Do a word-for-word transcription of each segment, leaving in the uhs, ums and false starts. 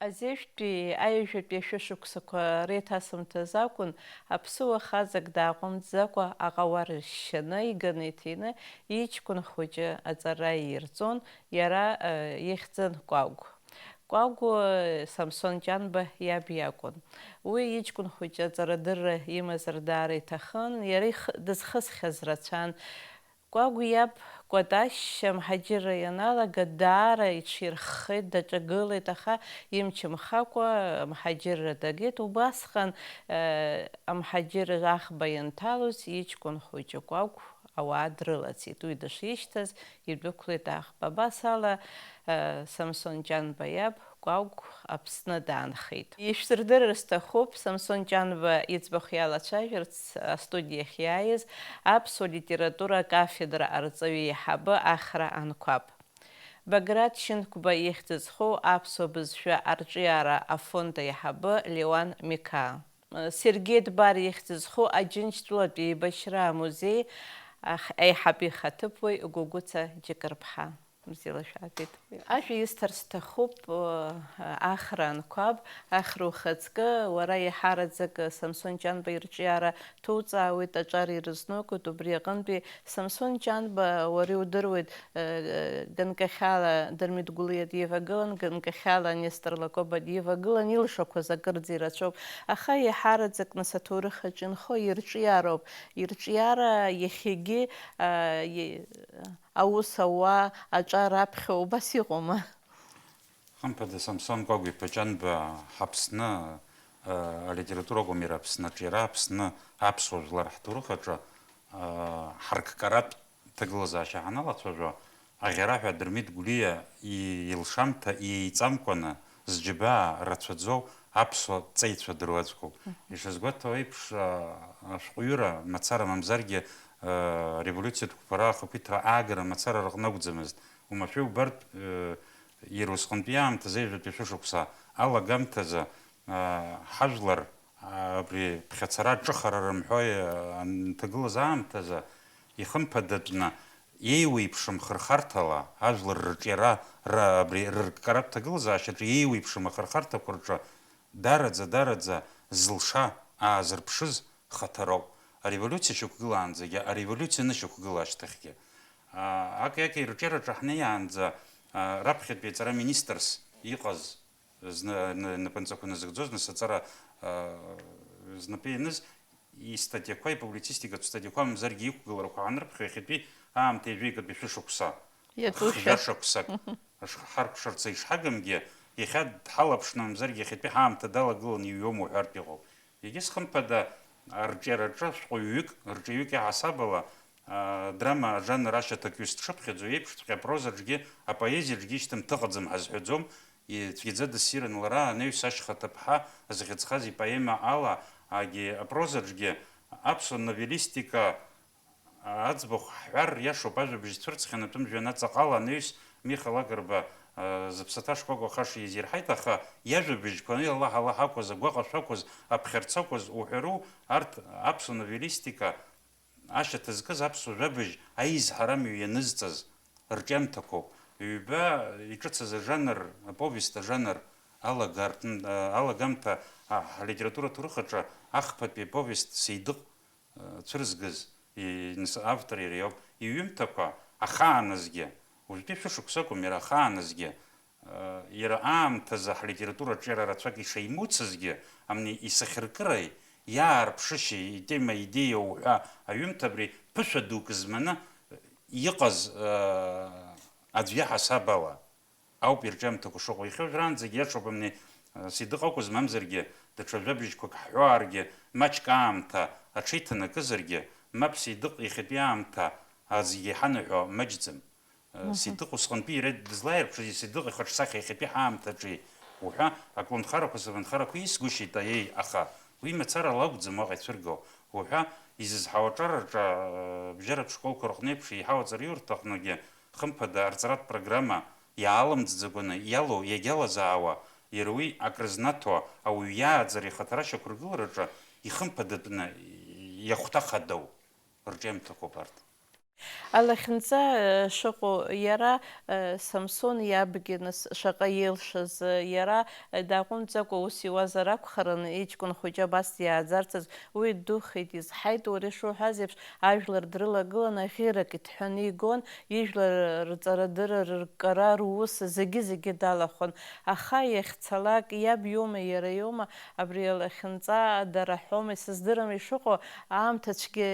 Азеижәтәи аҩажәатәи ашәышықәсақәа реиҭасымҭаз акәын аԥсуа хаҵак дааҟәымҵӡакәа аҟауар ршьшьаны иганы иҭины иҷкәын хәыҷы аҵара иирҵон, иара, э, ихьӡын Кәагә. Кәагә, э, Самсон Ҷанба иаб иакәын. Уи иҷкәын хәыҷы аҵарадырра имазар даара иҭахын, иара ихы дызхысхьаз рацәан. Кәагә иаб Кәаташь амҳаџьырра ианалага, даара иҽирххеит, даҿагылеит, аха имчымхакәа амҳаџьырра дагеит. Убасҟан, э, амҳаџьырра аӷба ианҭалоз, иҷкәын хәыҷы Кәагә ауаа дрылаҵит. Уи дышишьҭаз, идәықәлеит аӷба. Абас ала, э, Самсон Ҷанба иаб Кәагә Аԥсны даанхеит. Ишәсырдырыр сҭахуп, Самсон Ҷанба иӡбахә иалацәажәарц астудиахь иааиз аԥсуа литература акафедра арҵаҩы еиҳабы Ахра Анқәаб. Баграт Шьынқәба ихьӡ зху аԥсуа бызшәа арҿиара афонд аиҳабы Леуан Миқаа. Сергеи Дбар ихьӡ зху Аџьынџьтәылатә еибашьра амузеи ах-, аиҳабы ихаҭыԥуаҩ Гәыгәыца Џьыкырԥҳа. Бзиала шәаабеит. Ажәа исҭар сҭахуп, э, Ахра Анқәаб, Ахра ухаҵкы, уара еиҳараӡак Самсон Ҷанба ирҿиара ҭуҵаауеит, аҿар ирызнукуеит, убри аҟынтәи Самсон Ҷанба, уара иудыруеит, э, ганкахьала Дырмит Гәлиа дивагылан, ганкахьала Нестор Лакоба дивагылан, илшақәаз акырӡа ирацәоуп, аха еиҳараӡак нас аҭоурых аҿы инхо ирҿиароуп, ирҿиара иахьагьы, э, и-, аус ауа аҿар аԥхьо убас иҟоума? Хымԥада, Самсон Кәагә-иԥа Ҷанба Аԥсны, э, алитература акәым, иара Аԥсны аҿиара, Аԥсны аԥсуа жәлар ҳҭоурых аҿы, э, ҳарккаратә ҭагылазаашьа ҳаналацәажәо, аӷьараҳәа Дырмит Гәлиа и-, илшамҭа иеиҵамкәаны зџьабаа рацәаӡоу аԥсуа ҵеицәа дыруаӡәкуп. Мгм. Ишазгәаҭоу еиԥш, а, ашәҟәҩыра мацара мамзаргьы, а, револиуциатә қәԥара ахақәиҭра аагара мацара рыҟны акәӡамызт. Уамашәа иубартә, э, иара усҟантәи аамҭазы, ҩажәатәи шәышықәса алагамҭазы, а, ҳажәлар, а, абри ԥхьацара аҿыхара рымҳәо, а, анҭагылаз аамҭазы, ихымԥадатәны, еиуеиԥшым хырхарҭала ажәлар рҿиара, ра-, абри рырккаратә ҭагылазаашьаҿы еиуеиԥшым ахырхарҭақәа рҿы дараӡа, дараӡа зылша аазырԥшыз хаҭароуп. Ареволиуциа шьақәгылаанӡагьы, ареволиуциа анышьақәгыла ашьҭахьгьы. Аа, аки-аки рҿиараҿы ҳнеиаанӡа, аа, раԥхьатәи аҵара министрс иҟаз, зны, ны-, напынҵақәа назыгӡоз, нас аҵара, аа, знапы ианыз, истатиақәа, ипублицистикатә статиақәа мамзаргьы иқәгыларақәа аанрыԥхьо, иахьатәи аамҭа ҩажәеи акатәи шәышықәса, иатәушәа. Хҩа шықәсак аш-, ҳаркшарц ишҳагымгьы, иахьа дҳалаԥшны мамзаргьы иахьатәи ҳаамҭа далагыланы иҩуам уҳәартә иҟоуп. Егьыс, хымԥада, арҿиараҿы шәҟәыҩҩык, рҿиаҩык иаҳасабала, а, драма ажанр ашьаҭак ҩыс дшыԥхьаӡо еиԥшҵәҟьа апрозаҿгьы, апоезиаҿгьы ишьҭымҭ ыҟаӡам ҳазҳәаӡом, и-, цәгьаӡа дассирын лара, анаҩс ашьхаҭыԥҳа зыхьӡ хаз ипоема ала, агьи апрозаҿгьы аԥсуа новеллистика аӡбахә ҳҳәар иашоуп, ажәабжь цәырҵхьан атәым жәҩан аҵаҟала, анаҩс Миха Лакрба, а, зыԥсаҭа шкәакәа хаша изирҳаит, аха иажәабжьқәа, уи Аллаҳ, Аллаҳ акәыз, агәаҟашәа акәыз, аԥхьарца акәыз уҳәару, арҭ аԥсуа новеллистика ашьаҭа зкыз аԥсуа жәабжь аизҳара амҩа ианызҵаз рҿиамҭақәоуп. Ҩба иҿыцыз ажанр, аповест ажанр алагартә-, а, алагамҭа, а, ҳлитература аҭоурых аҿы ахԥатәи аповест Сеидыҟ, а, цәырызгаз, и-, нс-, автор иара иоуп. Иҩымҭақәа ахааназгьы, уажәтәи шәышықәса акәым, иара ахааназгьы, а, иара аамҭазы ҳлитература аҿиара рацәак ишеимуцызгьы, амни исахьаркыреи, иаарԥшышьеи, итема, идеиа уҳәа аҩымҭа абри ԥышәа дук зманы иҟаз, а, аӡә иаҳасаб ала ауп ирҿиамҭақәа шыҟоу. Иахьа уажәраанӡагьы иашоуп, амни, а, Сеидыҟ акәыз, мамзаргьы даҽа жәабжьқәак ҳҳәоааргьы, маҷк аамҭа аҽеиҭанакызаргьы, мап, Сеидыҟ иахьатәи аамҭа аӡәгьы иҳанаҳәо маҷӡам. Мгм. Сеидыҟ усҟантәи иара дызлааирԥшыз, Сеидыҟ ихаҿсахьа иахьатәи ҳаамҭаҿы уҳәа, аколнхарақәа, сыԥнхарақәа исгәышьеит, аиеи, аха уи мацара ала акәӡам уаҟа ицәыргауа. Уҳәа, изызҳауа аҿараҿы, а, бжьаратә школқәа рҟны еиԥш, еиҳау аҵараиурҭаҟныгьы, хымԥада, арҵаратә программа иаалымҵӡакәаны иалоу, иагьалазаауа, иара уи акрызнаҭо ауаҩы иааӡара ихаҭара ашьақәыргылараҿы ихымԥадатәны иахәҭахадоу рҿиамҭақәоуп арҭ. Алахьынҵа, э, шыҟоу иара, э, Самсон иабгьы нас шаҟа илшаз, э, иара, э, дааҟәымҵӡакәа ус иуазар акәхарын, иҷкәын хәыҷы абас диааӡарцаз, уи ддухеит, изҳаит, уара ишуҳәаз еиԥш, ажәлар дрылагылан, аӷьырак иҭҳәаны игон, ижәлар рҵарадырра, рырккара, рус, зегьы-зегьы далахәын. Аха иахьцалак, иаб иоума, иара иоума, абри алахьынҵа дара ҳәоума, исыздырам ишыҟоу, аамҭа цәгьа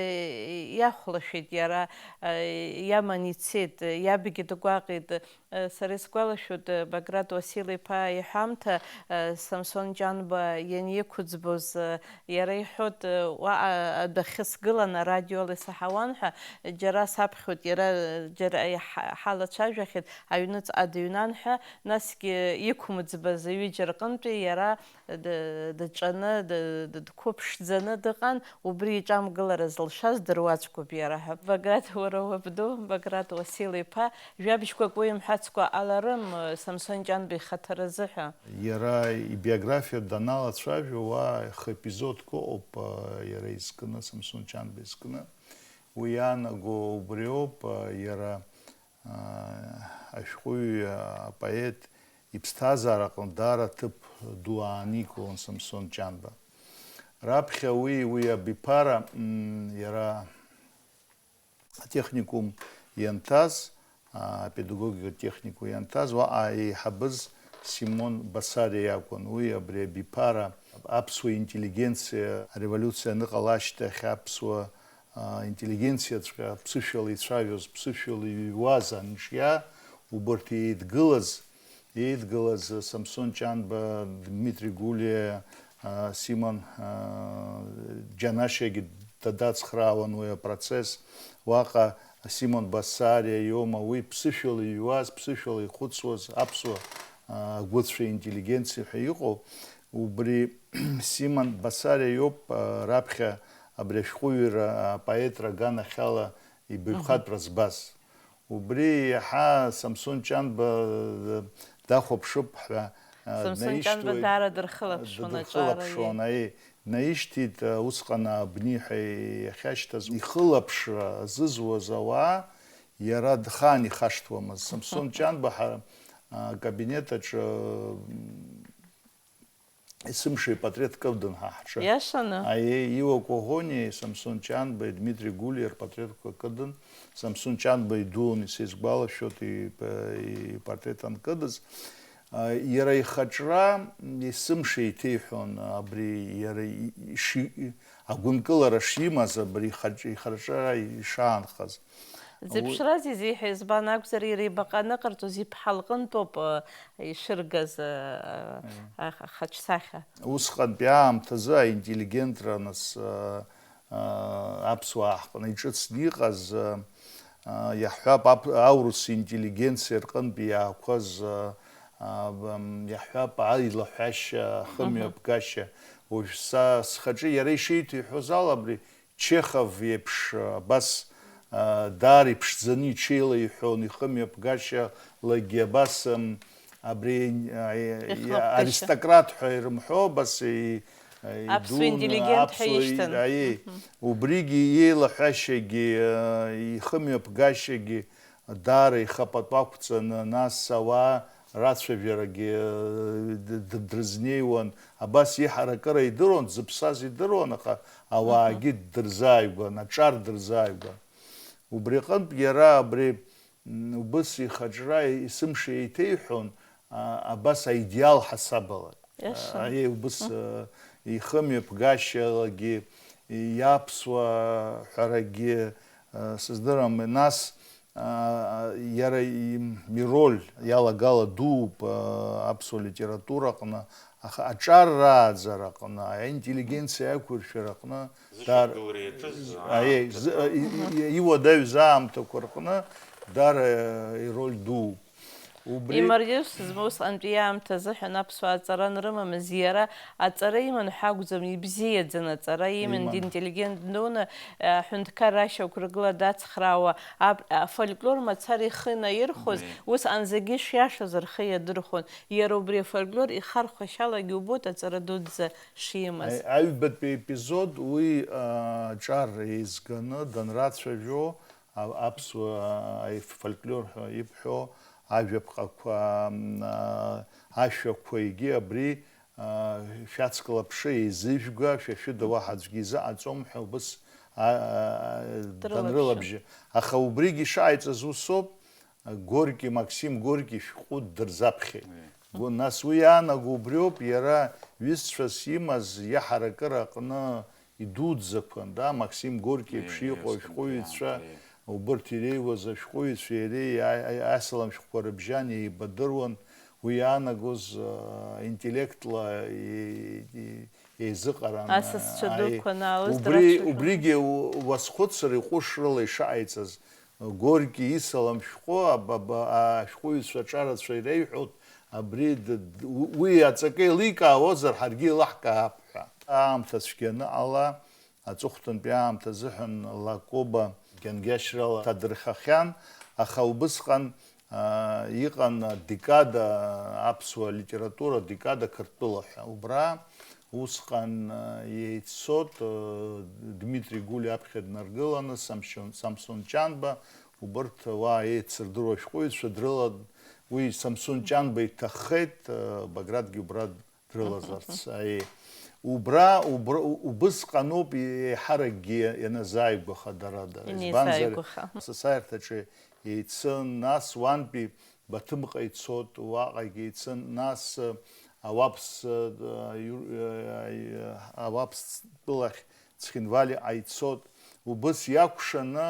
иахәлашәеит иара, э, иаман ицеит, иабгьы дгәаҟит. Э, сара исгәалашәоит, э, Баграт Уасил-иԥа иҳәамҭа, э, Самсон Ҷанба ианиқәӡбоз, э, иара иҳәоит, э, уаҟа адәахьы сгылан, арадиола исаҳауан ҳәа, џьара саԥхьоит, иара, э, џьара иҳа-, ҳалацәажәахьеит, аҩныҵҟа дыҩнан ҳәа, насгьы иқәмыӡбаз ҩыџьа рҟынтәи иара д-, дҿаны, д-, д-, дқәыԥшӡаны дыҟан, убри иҿамгылара зылшаз дыруаӡәкуп иара ҳәа. Баграт, уара уабду, Баграт Уасил-иԥа, жәабжьқәак уимҳәацкәа ҟаларым, Самсон Ҷанба ихаҭаразы ҳәа. Иара ибиографиа даналацәажәо, уа хы-епизодк ыҟоуп, а, иара изкны, Самсон Ҷанба изкны. Уи иаанаго убриоуп, а, иара, а, ашәҟәыҩҩы, апоет иԥсҭазаараҟны даара ҭыԥ ду ааникылон Самсон Ҷанба. Раԥхьа уи, уи абиԥара, м, иара атехникум ианҭаз, а, апедагогика техникум ианҭаз, уаҟа еиҳабыз Симон Басариа иакәын. Уи абри абиԥара аԥсуа интеллигенциа ареволиуциа аныҟала ашьҭахь аԥсуа, а, интеллигенциаҵәҟьа ԥсышәала ицәажәоз, ԥсышәала иҩуаз анҿиа, убарҭ еидгылаз, еидгылаз Самсон Ҷанба, Дмитри Гулиа, а, Симон, а, Џьанашиагьы дадацхраауан уи апроцесс. Уаҟа Симон Басариа иоума, уи ԥсышәала иҩуаз, ԥсышәала ихәыцуаз аԥсуа, а, агәыцәа, интеллигенциа ҳәа иҟоу, убри Симон Басариа иоуп, а, раԥхьа абри ашәҟәыҩҩра, апоетра аганахьала ибаҩхатәра збаз. Убри иаҳа Самсон Ҷанба дахәаԥшып ҳәа, а, Самсон Ҷанба днаишьҭуеит. Даара дырхылаԥшуан аҿар, дырхылаԥшуан, аиеи. Аиеи. Наишьҭит, а, усҟан абни ҳәа иахьашьҭаз. Ихылаԥшра зызуаз ауаа иара дхаан ихашҭуамызт. Самсон Ҷанба ҳара, а, акабинет аҿы, м, есымша ипатреҭ кыдын ҳа ҳҿы. Иашаны? Аиеи, Иуа Коӷониеи Самсон Ҷанбеи Дмитри Гулиа рпатреҭқәа кыдын. Самсон Ҷанба идуун, исызгәалашәоит, ип-, ипатреҭ анкыдыз. А, иара ихаҿра есымша иҭеиҳәон, абри иара и-, иши-, агәынкылара шимаз, абри ихаҿ-, ихаҿра ишаанхаз. Зыԥшраз изеиҳәа избан акәзар, иара ибаҟа аныҟарҵоз иԥҳа лҟынтәоуп, э, ишыргаз, э, аха-, ахаҿсахьа. Усҟантәи аамҭазы аинтеллигентра нас, э, э, аԥсуаа ҳҟны иҿыцны иҟаз, э, э, иаҳҳәап, ап-, аурыс интеллигенциа рҟынтәи иаақәаз, э, э, б-, м, иаҳҳәап, аилаҳәашьа, ахымҩаԥгашьа, уажә са схаҿы иара ишиҭиҳәоз ала абри Чехов иеиԥш, абас, а, даара иԥшӡаны иҽеилаиҳәон, ихымҩаԥгашьалагьы абас, м, абри, а, и-, Ихлаԥгашьа. Аристократ ҳәа ирымҳәо, абас и-, а, Аԥсуа идуны, интеллигент ҳәа аԥсуа ишьҭан. И-, аиеи, Мгм. Убригьы иеилаҳәашьагьы, а, ихымҩаԥгашьагьы, даара ихапатәы ақәҵаны, нас ауаа рацәажәарагьы, д-, д-, дрызнеиуан, абас иҳаракыра идыруан, дзыԥсаз идыруан, аха ауаагьы дырзааигәан, аҿар дырзааигәан. Убри аҟынтә иара абри, м, убыс ихаҿра есымша еиҭеиҳәон, а, абас аидеал ҳасабала. Иашан. Аиеи, убыс, э, ихымҩаԥгашьалагьы, иаԥсуа ҳәарагьы, э, сыздырам, нас, а, иара и-, ироль иалагала дууп, а, аԥсуа литератураҟны, аха аҿар рааӡараҟны, аинтеллигенциа аиқәыршәараҟны, дар-, Зышьақәгылара иаҿыз, аиеи, аа, зы-, и-, и-, иуадаҩыз аамҭақәа рҟны дара, э, ироль дууп. Убри имариоу сызмоу усҟантәи аамҭа азыҳәан аԥсуаа аҵара анрымамыз, иара аҵара иман ҳәа акәӡам, ибзиаӡаны аҵара иман, иман. Динтеллигент дуны, аҳәынҭқарра ашьақәыргыла дацхраауа, аб-, афольклор мацара ихы наирхәоз, Мгм. Усҟан зегьы шиашаз рхы иадырхәон. Иара убри афольклор ихархәашьалагьы убоит аҵара дуӡӡа шимаз. Аи-, аҩбатәи епизод уи, а, аҿар еизганы данрацәажәо, а-, аԥсуа, а, фольклор ҳәа ибҳәо ажәаԥҟақәа, м, а, ашәақәа, егьи абри, а, шәацклаԥшы, еизыжәга, шәа шәыда уаҳа аӡәгьы изыҟаҵом ҳәа убыс, а, а, Дрылабжьо. данрылабжьо. Аха убригьы ишааиҵаз усоуп, Горки, Максим Горки шәҟәы дырзаԥхьеит. Ии. Гәы-, нас уи иаанаго убриоуп, иара ҩызцәас имаз иаҳаракыра аҟны идуӡӡақәан, да, Максим Горки еиԥш Ии, иҟоу Максим, ашәҟәыҩҩцәа, ии. убырҭ иреиуаз ашәҟәыҩҩцәеи иареи аи-, аи-, асалам шәҟәқәа рыбжьан еибадыруан, уи иаанагоз, а, интеллектла и-, и-, еизыҟаран, Асасцәа аи, дуқәа, наалыз убри, драцәажәон. Убригьы у-, уазхәыцыр, иҟәышрыла ишааиҵаз, Горки исалам шәҟәы, аб-, аб-, ашәҟәыҩҩцәа аҿарацәа иреиҳәоит, абри д-, д-, у-, уи аҵакы еиликаауазар, ҳаргьы еилаҳкаап ҳәа. Аамҭа цәгьаны ала, аҵыхәтәантәи аамҭа азыҳәан Лакоба гьангьашьрала ҭадырхахьан, аха убысҟан, аа, иҟан адекада, аԥсуа литература адекада Қырҭтәыла ҳәа. Убра усҟан, а, еиццот, а, Дмитри Гулиа аԥхьа днаргыланы, Самшон-, Самсон Ҷанба, убырҭ уа еицырдыруа ашәҟәыҩҩцәа дрыла, уи Самсон Ҷанба иҭаххеит, а, Багратгьы убра дрылазарц. Аиеи. Убра, убра, у-, убысҟаноуп еиҳаракгьы ианазааигәаха дара, дара. Избанзар, Инеизааигәаха. Асасааирҭаҿы еицын, нас уантәи Баҭымҟа ицот, уаҟагьы ицын, нас, э, Ауаԥс, э, ю-, э, Ауаԥс тәылахь Цхинвалиаҟа ицот. Убыс иакәшаны,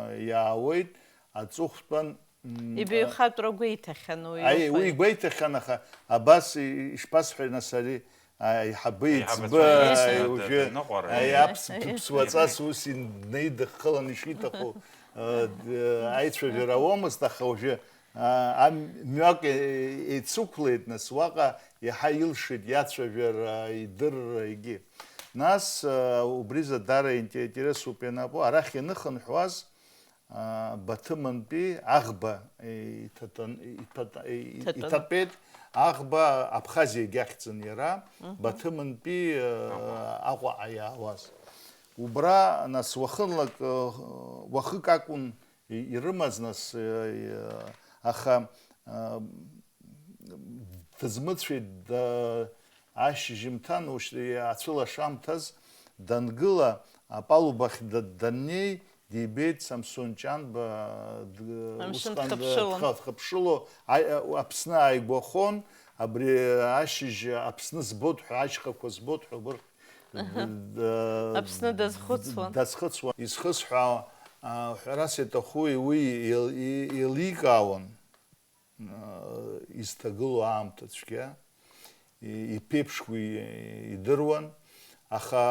э, иаауеит аҵыхәтәан, м, Ибаҩхатәра гәеиҭахьан уи. Аи, уи уаҩ. Игәеиҭахьан, аха абас и-, ишԥасҳәеи, нас, ари аиҳабы Аиҳабацәа иӡбы, ирыцны аи, уажәы, дныҟәар, аи, аи. Аԥс-, ԥсуаҵас ус инаидыххылан ишиҭаху, э, д-, аицәажәара ауамызт, аха уажәы, а, ам-, мҩак е-, еицықәлеит, нас, уаҟа иаҳа илшеит иацәажәара, идырра, егьи. Нас, а, убри задара инте-, интересуп ианапу, арахь ианыхынҳәуаз, а, Баҭымынтәи аӷба, е, иҭатан-, иҭата-, е, Иҭатәын. Иҭатәеит, аӷба Абхазиагьы ахьӡын иара, Мгм. Баҭымынтәи, э, Аҟәа. Аҟәаҟа иаауаз. Убра, нас, уахынлак, э, уахык акәын и-, ирымаз, нас, э, э, аха, э, дызмыцәеит, да-, ашьжьымҭан, ушьҭа-, ацәылашамҭаз дангыла, апалубахь да-, даннеи, дибеит Самсон Ҷанба, д-, Амшын усҟан, дхыԥшылон. Дха-, дхыԥшыло, аи-, а-, Аԥсны ааигәахон, абри ашьыжь Аԥсны збоит ҳәа, ашьхақәа збоит ҳәа, убырҭ, Аҳа. д-, д-, Аԥсны дазхәыцуан. Дазхәыцуан. Изхысҳәаау, а, ҳәарас иаҭаху, уи еил-, и-, еиликаауан. Изҭагылоу аамҭа цәгьа, и-, иԥеиԥшгьы идыруан, аха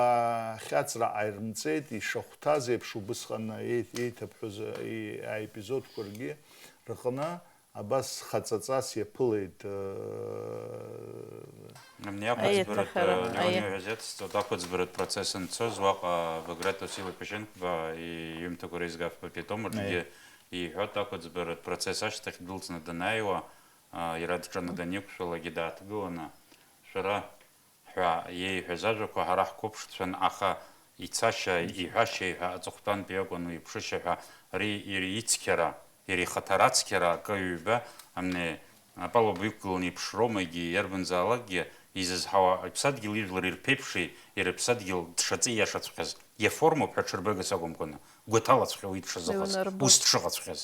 ахьаҵра ҟаирмҵеит, ишахәҭаз еиԥш убысҟан еи-, еиҭабҳәоз и-, аепизодқәа ргьы рҟны абас хаҵаҵас иаԥылеит, э, Абни ақәыӡбаратә, Аиаҭахара, э, Леони аиа- уҳәа зеицҵоит, ақәыӡбаратә процесс анцоз, уаҟа Баграт Васил-иԥа Шьынқәба иҩымҭақәа реизгап Папиа Том рҿгьы Аиа. Иҳәоит, ақәыӡбаратә процесс ашьҭахь дәылҵны данааиуа, а, иара дҿаны даниқәшәалакгьы дааҭгыланы, шәара ҳәа иеиҳәаз ажәақәа ҳара ҳқәыԥшцәан, аха ицашьа, иҳәашьа иҳәа аҵыхәтәантәи акәын уи иԥшышьа ҳәа, ари иара ицқьара, иара ихаҭарацқьара акы-ҩба, амни, апалуба иқәгыланы иԥшроума, егьи иарбанзаалакгьы изызҳауа, иԥсадгьыл ижәлар ирԥеиԥши, иара иԥсадгьыл дшаҵеи иашаҵәҟьаз, иаформоуп ҳәа ҽырбага сакәымкәаны, гәаҭалаҵәҟьа уи дшазыҟаз, Иунарбо. Ус дшыҟаҵәҟьаз.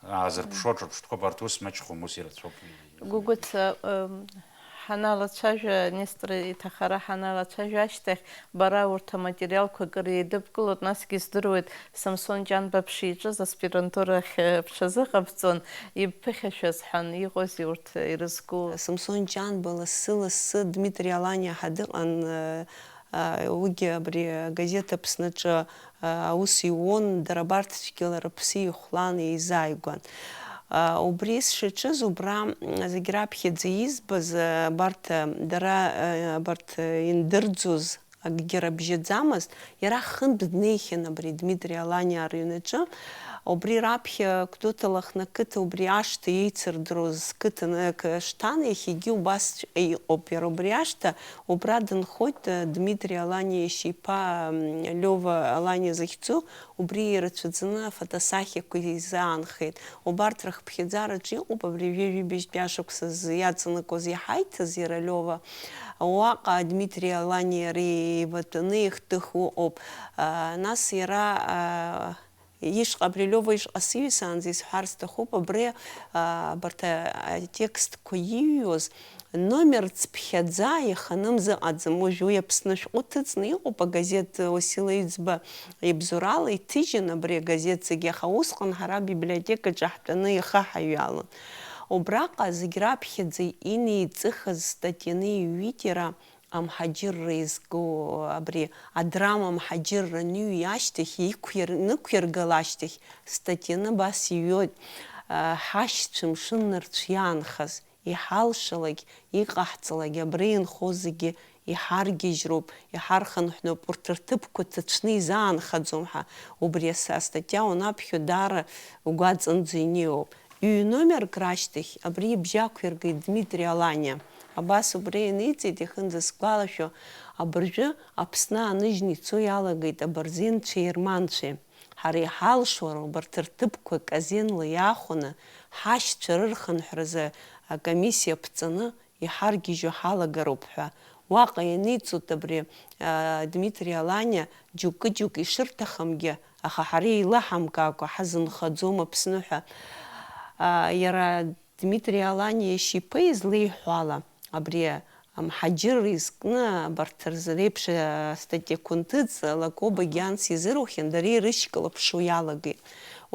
Аазырԥшуа ҿырԥштәқәоуп, арҭ ус маҷхом, ус ирацәоуп. Гәыгәыца, м, ҳаналацәажәа, Нестор иҭахара ҳаналацәажәа ашьҭахь, бара урҭ аматериалқәа акыр еидыбкылоит, насгьы здыруеит, Самсон Ҷанба бшиҿыз аспирантура ахь, э, бҽазыҟабҵон, ибԥыхьашәаз ҳәан, иҟоузеи урҭ ирызку? Самсон Ҷанба лассы-лассы Дмитри Аланиа ҳәа дыҟан, э, а, уигьы абри агазеҭ Аԥсныҿы, а, аус иуон, дара абарҭ цәгьала рыԥсы ихәлан еизааигәан. А, убри сшаҿыз, убра, м, зегь раԥхьаӡа избаз, а, абарҭ, а, дара, а, абарҭ, а, индырӡоз акгьы рыбжьаӡамызт, иара хынтә днеихьан абри Дмитри Аланиа рыҩнаҿы, Убри раԥхьа Гәдоуҭа Лыхны ақыҭа убри ашҭа еицырдыруаз қыҭан-, қ-, шҭан, иахьагьы убасҵәҟьа иҟоуп. Иара убри ашҭа, убра дынхоит, э, Дмитри Аланиа иашьа иԥа, м, Лиова Аланиа захьӡу, убри ирацәаӡаны афотосахьақәа изаанхеит. Убарҭ рыхԥхьаӡараҿы иҟоуп абри ҩажәи ҩыбжьтәи ашықәсазы иаҵанакуаз иҳаиҭаз иара Лиова. Уаҟа Дмитри Аланиа иареи еибатәаны ихҭыху ыҟоуп. А, нас иара, а, Ишҟа абри Лиова ишҟа сиҩсаанӡа исҳәар сҭахуп, абри, а, абарҭ, а, атекстқәа иҩуаз номер цыԥхьаӡа иханы мзыҟаӡам. Уажә уи Аԥсны ашәҟәы ҭыҵны иҟоуп, агазеҭ Уасила Иӡба ибзоурала иҭыжьын абри агазеҭ зегьы, аха усҟан ҳара абиблиотекаҿы ҳтәаны ихы ҳаҩалон. Убраҟа зегь раԥхьаӡа инеиҵыхыз статианы иҩит иара. Амҳаџьырра изку абри адрама Амҳаџьырра аныҩи ашьҭахь, иқәир-, инықәиргала ашьҭахь, статианы абас иҩуеит, а, ҳашьцәа мшын нарцә иаанхаз, иҳалшалак, иҟаҳҵалак, абра инхо зегьы иҳаргьежьроуп, иҳархынҳәноуп, урҭ рҭыԥқәа ҭацәны изаанхаӡом ҳәа, убри ас-, астатиа уанаԥхьо даара угәаҵанӡа инеиуоуп. Ҩ-номерк рашьҭахь абри ибжьы ақәиргеит Дмитри Аланиа. Абас убра ианиҵеит, иахьынӡасгәалашәо, абыржәы Аԥсны ааныжьны ицо иалагеит абырзенцәеи аерманцәеи. Ҳара иҳалшо убарҭ рҭыԥқәа казенла иаахәаны, ҳашьцәа рырхынҳәразы акомиссиа ԥҵаны иҳаргьежьуа ҳалагароуп ҳәа. Уаҟа ианиҵоит абри, а, Дмитри Аланиа, џьоукы-џьоукы ишырҭахымгьы, аха ҳара еилаҳамкаакәа ҳазынхаӡом Аԥсны ҳәа. А, иара Дмитри Аланиа иашьа иԥа излеиҳәо ала, абри амҳаџьырра изкны абарҭ рзы реиԥш астатиақәа нҭыҵ, Лакоба Гианс изырухьан, дара ирышьклаԥшуа иалагеит.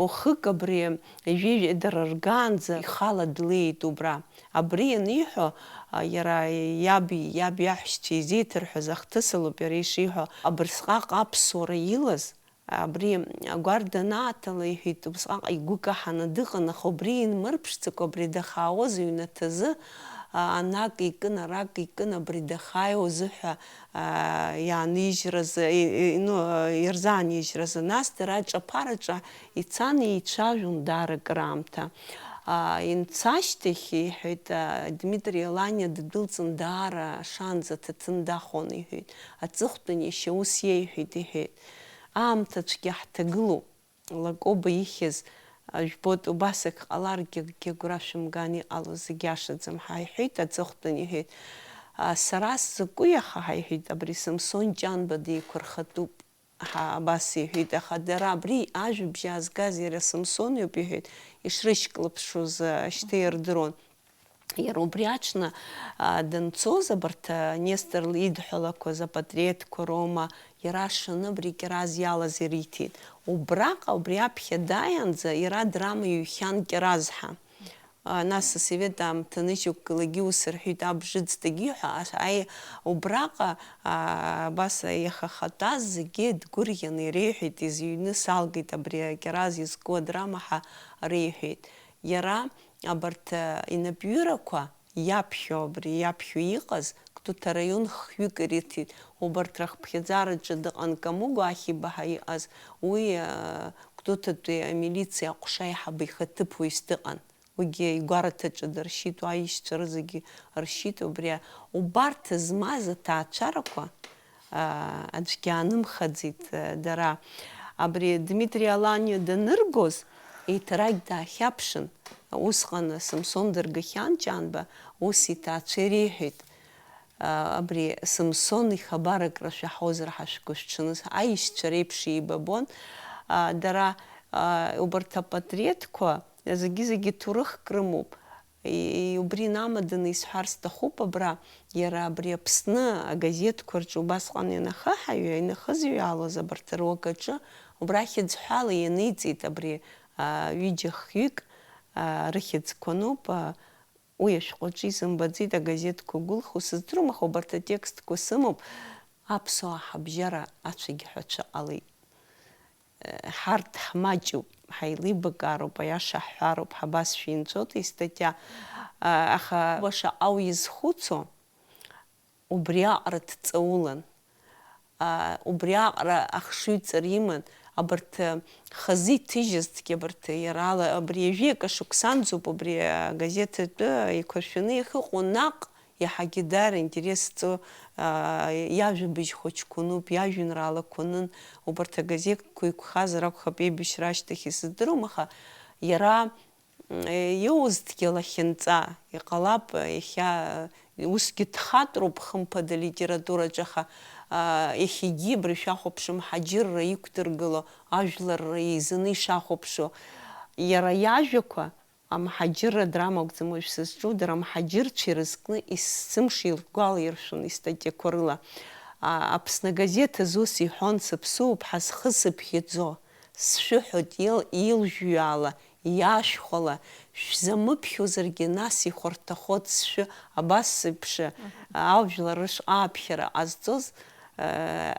Уахык абри ижәижәа дара ргаанӡа ихала длеит убра. Абри аниҳәо, а, иара иаб, иаб иаҳәшьцәа изеиҭарҳәаз ахҭысалоуп иара ишиҳәо, абырсҟак аԥсуара илаз, абри агәарҭа анааҭала, иҳәеит, убысҟак игәы каҳаны дыҟан, аха убри инмырԥшӡакәа, абри дахаауаз иҩнаҭазы, а, анак икын, арак икын, абри дахааиуа азыҳәа, а, иаанижьразы, и-, и-, ну, а, ирзаанижьразы. Нас дара аҿаԥараҿы ицан еицәажәон даара акыраамҭа. А, инцашьҭахь, иҳәеит, а, Дмитри Аланиа ддәылҵын, даара шаанӡа аҭаҭын дахон, иҳәеит. Аҵыхәтәан иашьа ус иеиҳәеит, иҳәеит. Аамҭа цәгьа ҳҭагылоуп. Лакоба ихьыз, а, жәбоит, убас ак ҟаларгьы акгьы агәра шәымган, иҟало зегь иашаӡам ҳәа иҳәеит, аҵыхәтәан иҳәеит. А, сара сзакәи аха ҳәа иҳәеит, абри Самсон Ҷанба деиқәырхатәуп ҳәа абас иҳәеит, аха дара абри ажәабжь аазгаз иара Самсон иоуп иҳәеит, ишрышьклаԥшуаз, а, шьҭа ирдыруан. Иара убри аҽны, а, данцоз, абарҭ, а, Нестор идҳәалақәаз апатреҭқәа роума, иара ашаны абри Кьараз иалаз ириҭеит. Убраҟа, убри аԥхьа дааиаанӡа, иара драма иҩхьан Кьараз ҳәа. А, нас асовет аамҭа ныжьук лагьы ус рҳәеит, абжыӡ дагьиҳәа, ас-, аи, убраҟа, а, абас иахахатәаз зегьы дгәырӷьаны иреиҳәеит, изыҩны салгеит абри Кьараз изку адрама ҳәа реиҳәеит. Иара абарҭ, а, инапҩырақәа иаԥхьо, абри иаԥхьо иҟаз, Гәдоуҭа араион хҩык ирыҭеит. Убарҭ рыхԥхьаӡараҿы дыҟан Камыгәа Ахиба ҳәа иҟаз, уи, а, Гәдоуҭатәи амилициа аҟәша аиҳабы ихаҭыԥуаҩыс дыҟан. Уигьы игәараҭаҿы дыршьит, уа аишьцәа рызегьы ршьит, убри убарҭ змаз аҭаацәарақәа, аа, аӡәгьы аанымхаӡеит, дара. Абри Дмитри Аланиа даныргоз, еиҭарак даахьаԥшын, усҟан Самсон дыргахьан Ҷанба, ус иҭаацәа иреиҳәеит, аа, абри Самсон ихабар акры шәаҳозар ҳәа шәгәышәҽаныз, аишьцәа реиԥш еибабон, аа, дара, аа, убарҭ апатреҭқәа, зегьы-зегьы ҭоурыхк рымоуп. И-, убри инамаданы исҳәар сҭахуп абра, иара абри Аԥсны агазеҭқәа рҿы убасҟан ианахыҳаҩы, инахызҩаалоз абарҭ руакаҿы, убра хьыӡҳәала ианиҵеит абри, а, ҩыџьа хҩык, а, рыхьӡқәа ануп, а, уи ашәҟәаҿы исымбаӡеит, агазеҭқәа гәылху сыздыруам, аха убарҭ атекстқәа сымоуп, аԥсуаа ҳабжьара ацәагьҳәацәа ҟалеит. Ҳарҭ ҳмаҷуп, ҳаилибакаароуп, аиаша ҳҳәароуп, ҳабасшәинҵәоит истатиа, аха баша ау изхәыцуа, убриаҟара дҵаулан, убриаҟара ахшыҩҵара иман, абарҭ, э, хазы иҭыжьызҭгьы абарҭ, э, иара ала, абри ҩажәи акы шықәсанӡоуп, абри, э, агазеҭ атәы еиқәыршәаны иахьыҟоу наҟ иаҳагьы даара интерес зҵоу, э, иажәабжь хәыҷқәа ануп, иажәеинраалақәа анын, убарҭ агазеҭқәа иқәхазар акәхап, еибашьра ашьҭахь исыздыруам, аха иара Иоуз дгьыл ахьынҵа, иҟалап, иахьа усгьы дхатәроуп, хымԥада, алитератураҿы, аха, аа, иахьагьы абри шәахәаԥшым, ҳаџьырра иқәдыргыло, ажәлар реизаны ишахәаԥшуа. Иара иажәақәа, амҳаџьырра драма акәӡам уажә сызҿу, дара амҳаџьырцәа ирызкны есымша илгәалаиршәон истатиақәа рыла. А, Аԥсны агазеҭ азы ус иҳәон, сыԥсуоуп ҳәа схы сыԥхьаӡо. Сшәыҳәоит, ил-, илжәҩала, иашәхәала, шәзамыԥхьозаргьы, нас ихәарҭахоит сшәы, абас еиԥш, Мгм. аужәлар рышҟа аԥхьара ҟазҵоз, э,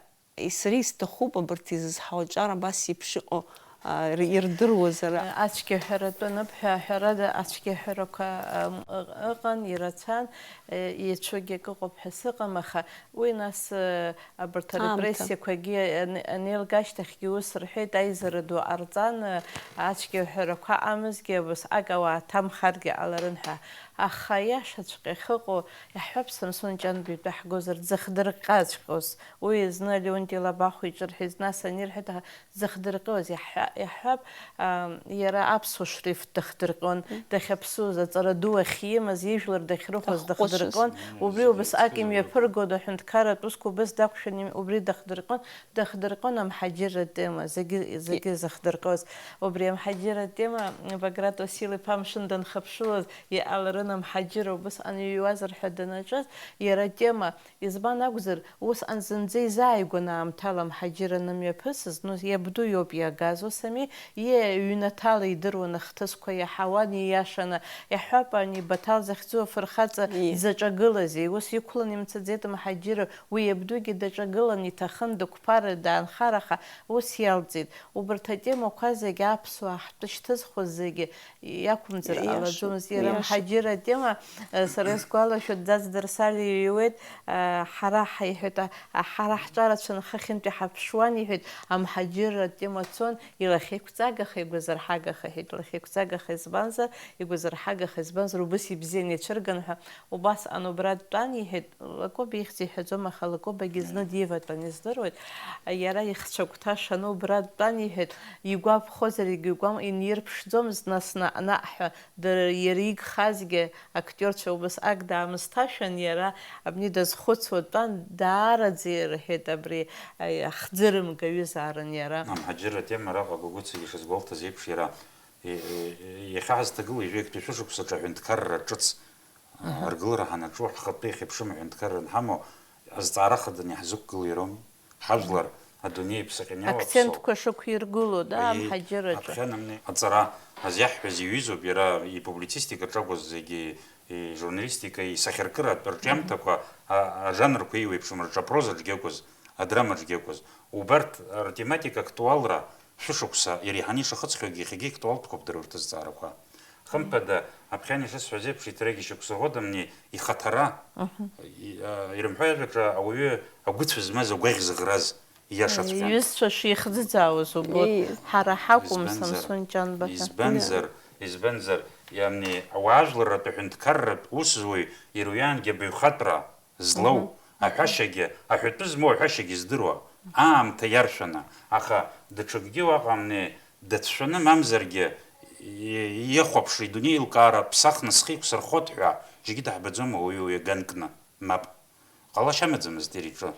сара исҭахуп абарҭ изызҳауа аҿар абас еиԥш ыҟоу, а, р-, ирдыруазар. Ацәгьаҳәаратәы аныԥҳәа, ҳәарада, ацәгьаҳәарақәа, ам, ы-, ыҟан, ирацәан, э, еицәоугьы акы ыҟоуп ҳәа сыҟам, аха уи нас, э, Абарҭ Аамҭа. Арепрессиақәагьы ан-, анеилга ашьҭахьгьы ус рҳәеит, аизара ду ҟарҵан, ацәгьаҳәарақәа амазгьы, абасҟак ауаа ҭамхаргьы ҟаларын ҳәа. Аха аиашаҵәҟьа ахьыҟоу, иаҳҳәап, Самсон Ҷанба итәы ҳгозар, дзыхдырҟьаҵәҟьоз. Уи зны Леонти Лабахәа иҿырҳәеит, нас анирҳәеит, аха дзыхдырҟьоз, иаҳҳәа-, иаҳҳәап, Ам, иара аԥсуа шрифт дахьдырҟьон, дахьаԥсуаз, аҵара ду ахьимаз, ижәлар дахьрыхәоз дахьхәыцуаз. Дахьдырҟьон. Мм, убри зегьы убасҟак еицырдыруан. Имҩаԥыргон аҳәынҭқарратә усқәа убас дақәшәан, им-, убри дахьдырҟьон, дахьдырҟьон амҳаџьырра атема, зегьы, зегьы И- захьдырҟьоз. Убри амҳаџьырра атема, Баграт Уасил-иԥа амшын данхыԥшылоз, иҟаларын амҳаџьырра убасҟан иҩуазар ҳәа данаҿыз, иара атема Избан акәзар, усҟан зынӡа изааигәаны аамҭала амҳаџьырра анымҩаԥысыз, ну, иабду иоуп иагаз, ус ами, ииа ҩнаҭала идыруан ахҭысқәа иаҳауан, ииашаны, иаҳҳәап, ани Баҭал захьӡу афырхаҵа Ии. дзаҿагылази, ус иқәланы имцаӡеит амҳаџьырра, уи иабдугьы даҿагылан, иҭахын дықәԥар, даанхар, аха ус иалҵит. Убарҭ атемақәа зегьы аԥсуаа ҳтәы шьҭызхуаз зегьы Иақәымҵар Иашоуп, ҟалаӡомызт. Иара иашоуп. Амҳаџьырра атема, э, сара исгәалашәоит, Ӡаӡ Дарсали иҩуеит, э, ҳара ҳаиҳәеит, а, а, ҳара ҳҿарацәаны хыхьынтәи ҳаԥшуан, иҳәеит, амҳаџьырра атема цон, илахьеиқәҵагаха, игәазырҳагаха, иҳәеит, илахьеиқәҵагаха, избанзар, игәазырҳагаха, избанзар, убас ибзианы ицәырган ҳәа, убасҟан убра дтәан, иҳәеит, Лакоба ихьӡ иҳәаӡом, аха Лакобагьы зны диватәан, издыруеит. Иара ихцәа агәҭа шаны убра дтәан, иҳәеит, игәаԥхозар, егьа игәам-, инирԥшӡомызт, нас наҟ-наҟ ҳәа дара, иара игхазгьы актиорцәа убасҟак даамысҭашәан, иара абни дазхәыцуа дтәан, даараӡа ирҳәеит, абри, аи, ахӡырымгаҩызаарын иара. Амҳаџьырра атема араҟа Гәыгәыцагьы шазгәалҭаз еиԥш, иара, и-, и-, иахьа ҳазҭагылоу ҩажәи актәи шәышықәсаҿы аҳәынҭқарра ҿыц Аҳа. Аргылара ҳанаҿу, ҳхатәы ихьыԥшым аҳәынҭқарра анҳамоу, азҵаара хаданы иаҳзықәгыло ироуми. Ҳажәлар адунеи иԥсаҟьаны иалаԥсоу. Акцентқәа шықәиргыло, да, Аиеи, амҳаџьырраҿы. Аԥхьан амни, аҵара ҳазиаҳҳәаз иаҩызоуп, иара ипублицистикаҿы акәыз зегьы, ижурналистика, исахьаркыратә рҿиамҭақәа, а-, ажанрқәа еиуеиԥшым, рҿы апрозаҿгьы акәыз, адрамаҿгьы акәыз. Убарҭ ртематика актуалра шәышықәса иреиҳаны ишахыҵхьоугьы иахьагьы актуалтәқәоуп дара урҭ азҵаарақәа. Хымԥада, аԥхьан ишысҳәаз еиԥш, иҭрагьы шықәса ӷәӷәадамни ихаҭара, Мгм. и-, а, ирымҳәо ажәаҿы ауаҩы агәыцәа змаз агәаӷь зыӷраз ииашаҵәҟьан. Иҩызцәа шихӡыӡаауаз убоит. Ии. Ҳара ҳакәым, Избанзар, Самсон Ҷанба ҳәа. Избанзар, избанзар, иамни, ауаажәларратә аҳәынҭқарратә усзуҩ ируаангьы абаҩхатәра злоу, Мгм. аҳәашьагьы, аҳәатәы змоу аҳәашьагьы здыруа, аамҭа иаршәаны, аха даҽакгьы уаҟа амни дацәшәаны, мамзаргьы и-, иахәаԥши, идунеи еилкаара ԥсахны схы иқәсырхот ҳәа, џьаргьы даҳбаӡом ауаҩы уи аганкны, мап. Ҟалашьа амаӡамызт иара иҿы.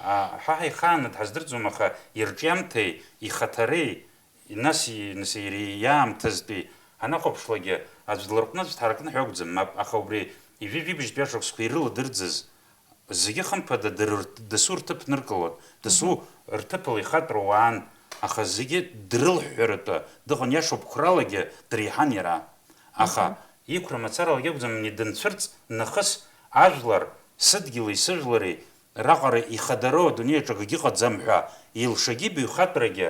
А, ҳа ҳаихааны дҳаздырӡом, аха ирҿиамҭеи, ихаҭареи, Нас, и-, нас иара иаамҭазтәи ҳанахәаԥшлакгьы, аӡә дларҟәны аӡә дҳаракны ҳәа акәӡам, мап, аха убри ҩажәи жәибжьтәи ашықәсқәа ирыладырӡыз зегьы, хымԥада, дара рт-, дасу рҭыԥ ныркылоит, дасу Мгм. рҭыԥала ихатәра уаан, аха зегьы дрылҳәҳәаратәы дыҟан, иашоуп, қәралагьы дреиҳан иара. Аха Мгм. иқәра мацаралагьы акәӡам, ани дынцәырҵ нахыс ажәлар, сыдгьыли сыжәлари раҟара ихадароу адунеи аҿы акгьы ыҟаӡам ҳәа, илшагьы ибаҩхатәрагьы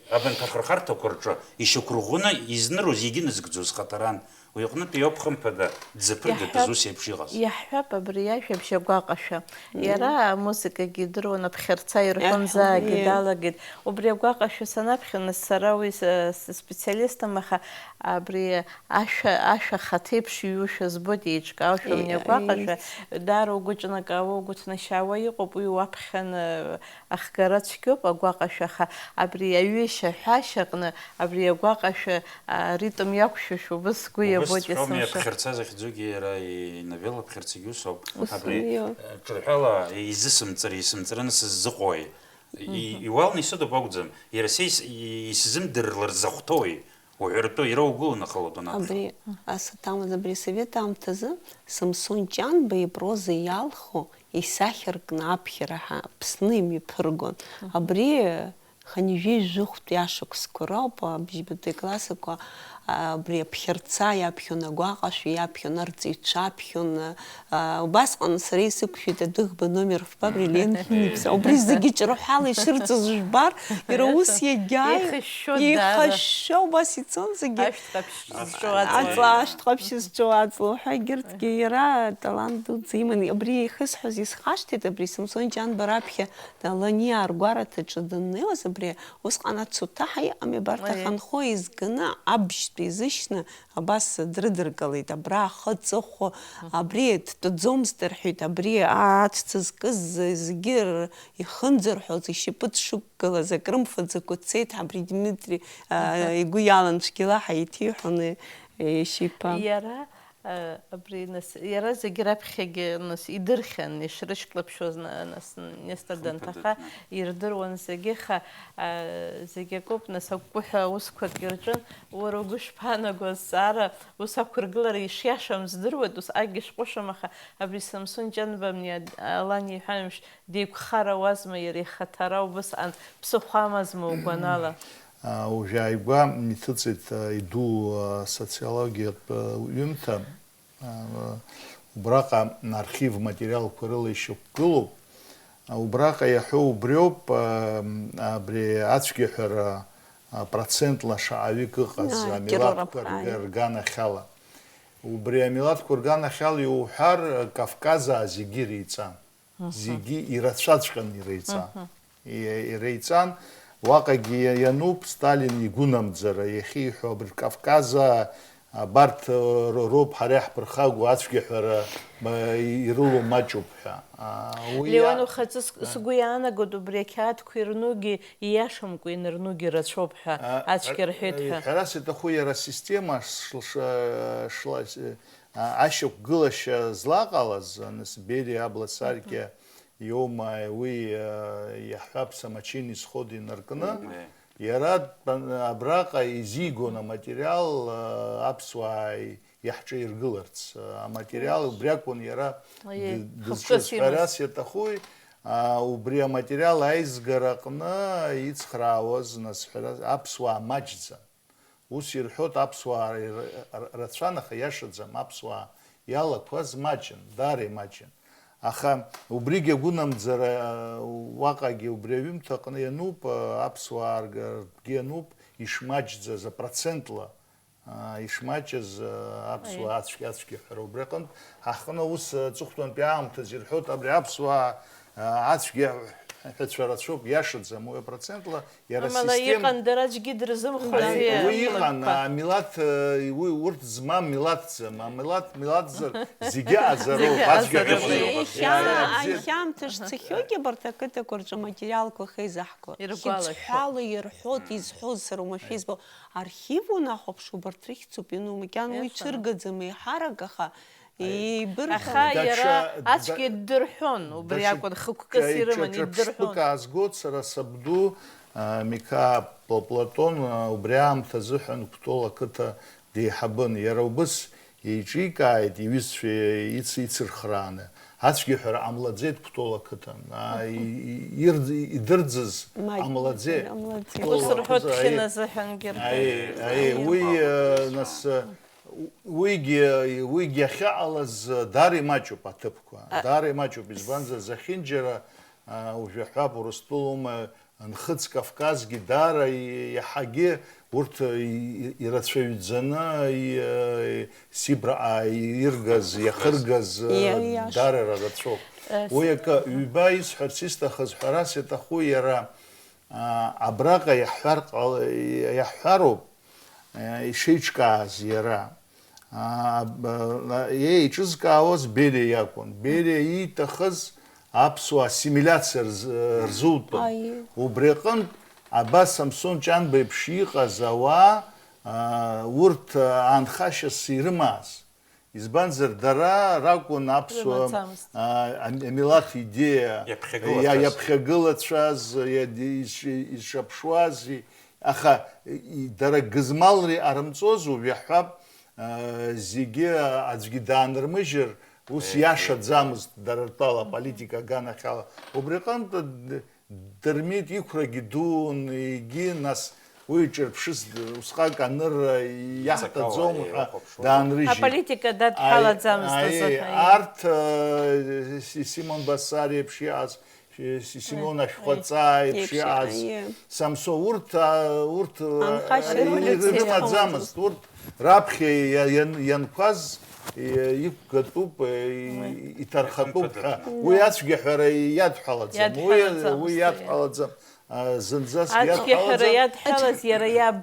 абанҭ ахырхарҭақәа рҿы ишьақәырӷәӷәаны изнырыз, егьыназыгӡоз хаҭаран. Уи аҟнытә иоуп, хымԥада, дзаԥыргатәыз Иаҳҳәап, ус еиԥш иҟаз. Иаҳҳәап, абри иажәабжь агәаҟашәа. Мм. Иара амузыкагьы идыруан, аԥхьарца ирҳәон, Иаҳҳәап, заагьы ииа. Далагеит. Убри агәаҟашәа санаԥхьа, нас сара уи с-, с-, специалистым, аха абри ашәа, ашәа хаҭеиԥш иҩушәа збоит, еиҿкаауашәа Ииа, мни агәаҟашәа, ииа. Даара угәы ҿнакаауа, угәы ҭнашьаауа иҟоуп, уи уаԥхьаны ахгара цәгьоуп, агәаҟашәа, аха абри аҩышьа ҳәашьа аҟны абри агәаҟашәа, а, ритм иақәшәошәа убыс сгәы Убыс иабоит ҵәҟьоуми есымша. Аԥхьарца захьӡугьы иара, и-, иновелла аԥхьарцагьы усоуп. Ус Абри, иоуп. Э, ҿырҳәала, изысымҵыр, исымҵраны сыззыҟои? И-, Мгм. Иуалны исыдуп акәӡам, иара са ис-, и-, исзымдырлар захәҭоуи? Уҳәартәы, иара угәыланахалоит уанаԥхьо. Абри асаҭамыз, абри асовет аамҭазы Самсон Ҷанба ипроза иалху исахьаркны аԥхьара ҳа Аԥсны имҩаԥыргон. Мгм. Абри хынҩажәи жәохәтәи ашықәсқәа роуп, абжьбатәи классқәа, а, абри аԥхьарца иаԥхьон, агәаҟашәа иаԥхьон, арҵаҩцәа аԥхьон, а, убасҟан сара исықәшәеит адәыӷба номер фба, абри Леон Хьмиԥса. Убри зегьы ҿырҳәала ишырҵаз жәбар, иара ус иагьааи-, Еихышәшәо даара. Еихышәшәо убас ицон зегьы. Ашәҭ ҟаԥшь зҿоу аҵла. Аҵла, ашәҭ ҟаԥшь зҿоу аҵла уҳәа, егьырҭгьы иара талант дуӡӡа иман. Абри ихысҳәоз исхашҭит, абри Самсон Ҷанба раԥхьа Аланиаа ргәараҭаҿы даннеиуаз, абри усҟан ацуҭаҳа иҟами, абарҭ Аиеи. Аханхо еизганы, абжьтә изышьны, абас дрыдыркылеит, абра ахы аҵыхәа, абри дтәаӡомызт рҳәеит, абри ацәца зкыз зегьы р-, ихынӡарҳәоз, ишьапы дшықәгылаз, акрымфаӡакәа дцеит, абри Дмитри, а, Аҳа. Игәы иалан цәгьала ҳаиҭеиҳәон, ишьиԥа. Иара, а, абри, нас, иара зегьы раԥхьагьы, нас, идырхьан, ишрышьклаԥшуаз, на-, нас, Нестор Хымԥада данҭаха, дна. Ирдыруан зегьы, аха, а, зегь акоуп, нас, акәкәыҳәа аусқәак ирҿын, уара угәы шԥаанаго, азҵаара ус ақәыргылара ишиашам здыруеит, усҟакгьы шәҟәышам, аха абри Самсон Ҷанба мни Алан иҳәамш, деиқәхарауазма иара ихаҭара убысҟан, ԥсыхәамазма угәанала? А, уажәааигәа иҭыҵит, а, иду, а, социологиатә, а, ҩымҭа, а, убраҟа архив материалқәа рыла ишьақәгылоуп. А, убраҟа иаҳәо убриоуп, а, абри ацәгьаҳәара, а, процентла шаҟаҩык ыҟаз А, амилаҭқәа террор рга-, аԥхьаҩ. Рганахьала. Убри амилаҭқәа рганахьала иуҳәар, Кавказаа зегьы иреиҵан. Мгм. Зегьы ирацәаҵәҟьаны иреиҵан. Мгм. И-, иреиҵан, уаҟагьы иа-, иануп Сталин игәынамӡара, иахьиҳәо, абри Кавказаа, абарҭ, ро-, роуп ҳара иаҳԥырхагоу ацәгьаҳәара, ма, ирылоу маҷуп ҳәа. А, уи Леуан, иа-, ухаҵкы а. Сгәы иаанагоит, убри ақьаадқәа ирнугьы, ииашамкәа инарнугьы рацәоуп ҳәа, А, ацәгьа а, рҳәеит ҳәа. Иҳәарас иаҭаху иара асистема ш-, ш-, шла-, а, ашьақәгылашьа злаҟалаз, нас, Бериа абла саркьа Мгм. иоума, уи, а, иаҳҳәап, самочин исход инаркны, Мгм. Иара дтәан-, абраҟа изигон аматериал, а, аԥсуаа иаҳҿаиргыларц, а, аматериал убри акәын иара Аиеи, д-, хықәкыс дызҿыз. Имаз. Ҳәарас иаҭахуи, а, убри аматериал аизгара аҟны ицхраауаз, нас, ҳәарас, аԥсуаа маҷӡан. Ус ирҳәоит, аԥсуаа р-, р-, рацәан, аха иашаӡам, аԥсуаа иалақәаз маҷын, даара имаҷын. Аха убригьы агәынамӡара, уаҟагьы убри аҩымҭаҟны иануп, аԥсуаа ргьы иануп, ишмаҷӡаз апроцентла, а, ишмаҷыз, а, аԥсуаа Аиеи. Ацәгьа, ацәгьаҳәара. Убри аҟынтә, ҳаҟны ус, аҵыхәтәантәи аамҭазы ирҳәоит, абри аԥсуаа, а, ацәгьаҳәацәа рацәоуп, иашаӡам, уи апроцентла, иара Амала систем-, иҟан, дара аӡәгьы дрызымхәази. Аи, уи иҟан, амилаҭқәа. А, милаҭ, э, уи урҭ змам милаҭӡам, амилаҭ, милаҭзар зегьы аӡароуп, Зегьы аӡәгьы аӡароуп. Аҟьаԥшьоуп. Аихьа-, Иара бзиа. Аихьамҭа шцахьоугьы абарҭ ақыҭақәа рҿы аматериалқәа ахьеизаҳкуа. Иргәалашәо. Хьыӡҳәала ирҳәоит, изҳәоз сара уамашәа избо. Архив унахәаԥш, убарҭ рыхьӡуп, иану макьана уи Иашаны. Цәыргаӡам еиҳарак, аха Аи. Еибырҳәон. Аха Даҽа, иара да-, ацәгьа ддырҳәон, убри даҽа акәын, хықәкыс ҿа-, ирыман, ҿа-, ҿа иддырҳәон. Ҿырԥшк аазгоит сара сабду, а, Миқаа Пла-, Платон, а, убри аамҭазыҳәан Кәтол ақыҭа деиҳабын. Иара убыс еиҿикааит иҩызцәа иц-, ицырхрааны. Ацәгьаҳәара ҟамлаӡеит Кәтол ақыҭан. А, и-, и-, ирӡ-, идырӡыз Маҷ-, ҟамлаӡеит. Ҟамлаӡеит. Кәтол Ус рҳәоит, ақыҭа, аи. Хьына азыҳәангьы. Аи, аи, уи, а, нас, а, Уигьы, уигьы ахьыҟалаз даара имаҷуп аҭыԥқәа. А- Даара имаҷуп, избанзар, зехьынџьара, а, ужәаҳәап, Урыстәылоума, Нхыҵ Кавказгьы даара и-, иаҳагьы урҭ и-, и-, ирацәаҩӡаны и-, Сибраҟа иргаз, иахыргаз, Иа, ииашоуп. Даара рацәоуп. Э, Уи с- акы, ҩба исҳәарц исҭахыз, ҳәарас иаҭаху иара, а, абраҟа иаҳҳәар ҟал-, иаҳҳәароуп, э, ишеиҿкааз иара. Аа, б-, ла-, еиҿызкаауаз Бериа иакәын. Бериа ииҭахыз аԥсуаа ассимилиациа рз-, рзутәын. Аиеи. Убри аҟынтә абас Самсон Ҷанба еиԥш иҟаз ауаа, аа, урҭ, аа, аанхашьас ирымаз. Избанзар, дара ракәын аԥсуа, Рымаӡамызт. аа, ам-, амилаҭ идеиа Иаԥхьагылацәаз. иа-, иаԥхьагылацәаз, иа-, ди-, иш-, ишаԥшуаз, и-, аха, и-, дара гызмалра иҟарымҵоз, уажә иаҳҳәап, аа, зегьы аӡәгьы даанырмыжьыр, ус Е, иашаӡамызт, дара ртәала, аполитика аганахьала. Убри аҟынтә д-, Дырмит иқәрагьы дуун, егьи, нас, уи ҿырԥшыс усҟак анырра иаҳҭаӡом Ицакала, ҳәа еихәаԥшуа. даанрыжьит. Аполитика дадҳәалаӡамызт Аи, азыҳәа, аи, иа. арҭ, э, Си-, Симон Басар еиԥш иҟаз, Си-, Симон Аи, Ашәхәаҵаа еиԥш еиԥш иҟаз, иҟаз, иа. Самсон, урҭ, а, урҭ, а, Анхашьа иры-, революциа ирымаӡамызт, иахьамаз. урҭ раԥхьа иа-, иан-, ианқәаз, и-, иқәгатәуп, и-, Уи. иҭархатәуп ҳәа. Ихымԥадатәуп. Уи Да. ацәгьаҳәара иадҳәалаӡам. Уи, Иадҳәалаӡамызт, уи иа. иадҳәалаӡам. А, зынӡаск Ацәгьаҳәара иадҳәалаӡам. иадҳәалаз иара иаб,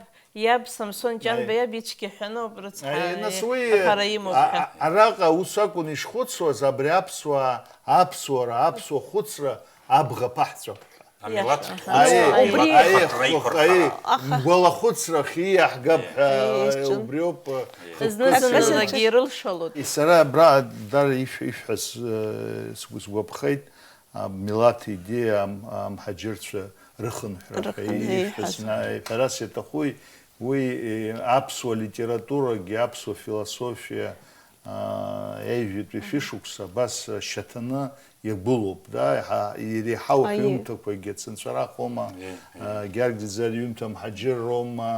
иаб Самсон Ҷанба Аи. иаб ицәгьаҳәаноуп, рыцҳа, Аи, нас уи, аԥара имоуп а, ҳәа. а, араҟа ус акәын ишхәыцуаз, абри аԥсуаа, аԥсуара, аԥсуа хәыцра абӷа ԥаҳҵәап ҳәа. Амилаҭ Иаша. хәыцра, Аи, Убри амилаҭ аи, ахаҭра хәы-, еиқәырхара. аи, Аха мгәалахәыцрахь ииаҳгап Аи. ҳәа, Аи, исҿын. убриоуп, Аи. хықәкыс Зны-зынлагьы ирылшалоит. Сара абра дара ишә-, ишәҳәаз, э, сгәы-, сгәаԥхеит. Амилаҭ идеиа ам-, амҳаџьырцәа рыхынҳәра ҳәа Рыхынҳәра, ииҳәаз, еиҳәаз. Наи, ҳәарас иаҭахуи, уи, э, аԥсуа литературагьы, аԥсуа философиа, аа, ҩажәитәи шәышықәса абас шьаҭаны иагәылоуп, да, иаҳа-, иреиҳау Аиеи. ҳҩымҭақәагьы, Цынҵәарах аума, Аиеи, аиеи. аа, Гьаргь Ӡиӡариа иҩымҭа Мҳаџьырра аума,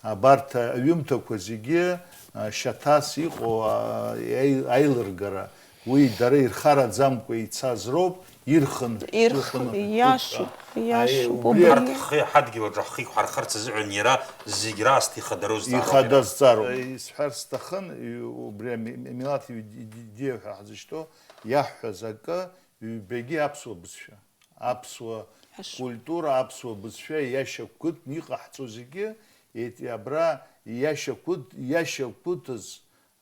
абарҭ аҩымҭақәа зегьы, аа, шьаҭас иҟоу, аа, аи-, аилыргара, Уи дара ирхараӡамкәа ицаз роуп, ирхын, Ирх-, ирхынҳәит, ииашоуп, ҳәа. ииашоуп, Аи, убри убри Арҭ ҳхы ҳадгьыл аҿы ҳхы иқәҳархарц азыҳәан иара зегь раасҭа ихадароу зҵаарақәа. Ихадаз зҵаароуп. Исҳәар сҭахын, и-, убри ами-, милаҭ иди-, ди-, идеиа ҳәа ҳзышьҭоу, иаҳҳәаз акы, ҩбагьы аԥсуа бызшәа. Аԥсуа Ҳәа ш- культура, аԥсуа бызшәа иашьақәыҭны иҟаҳҵо зегьы, еит-, абра иашьақәыҭ-, иашьақәыҭыз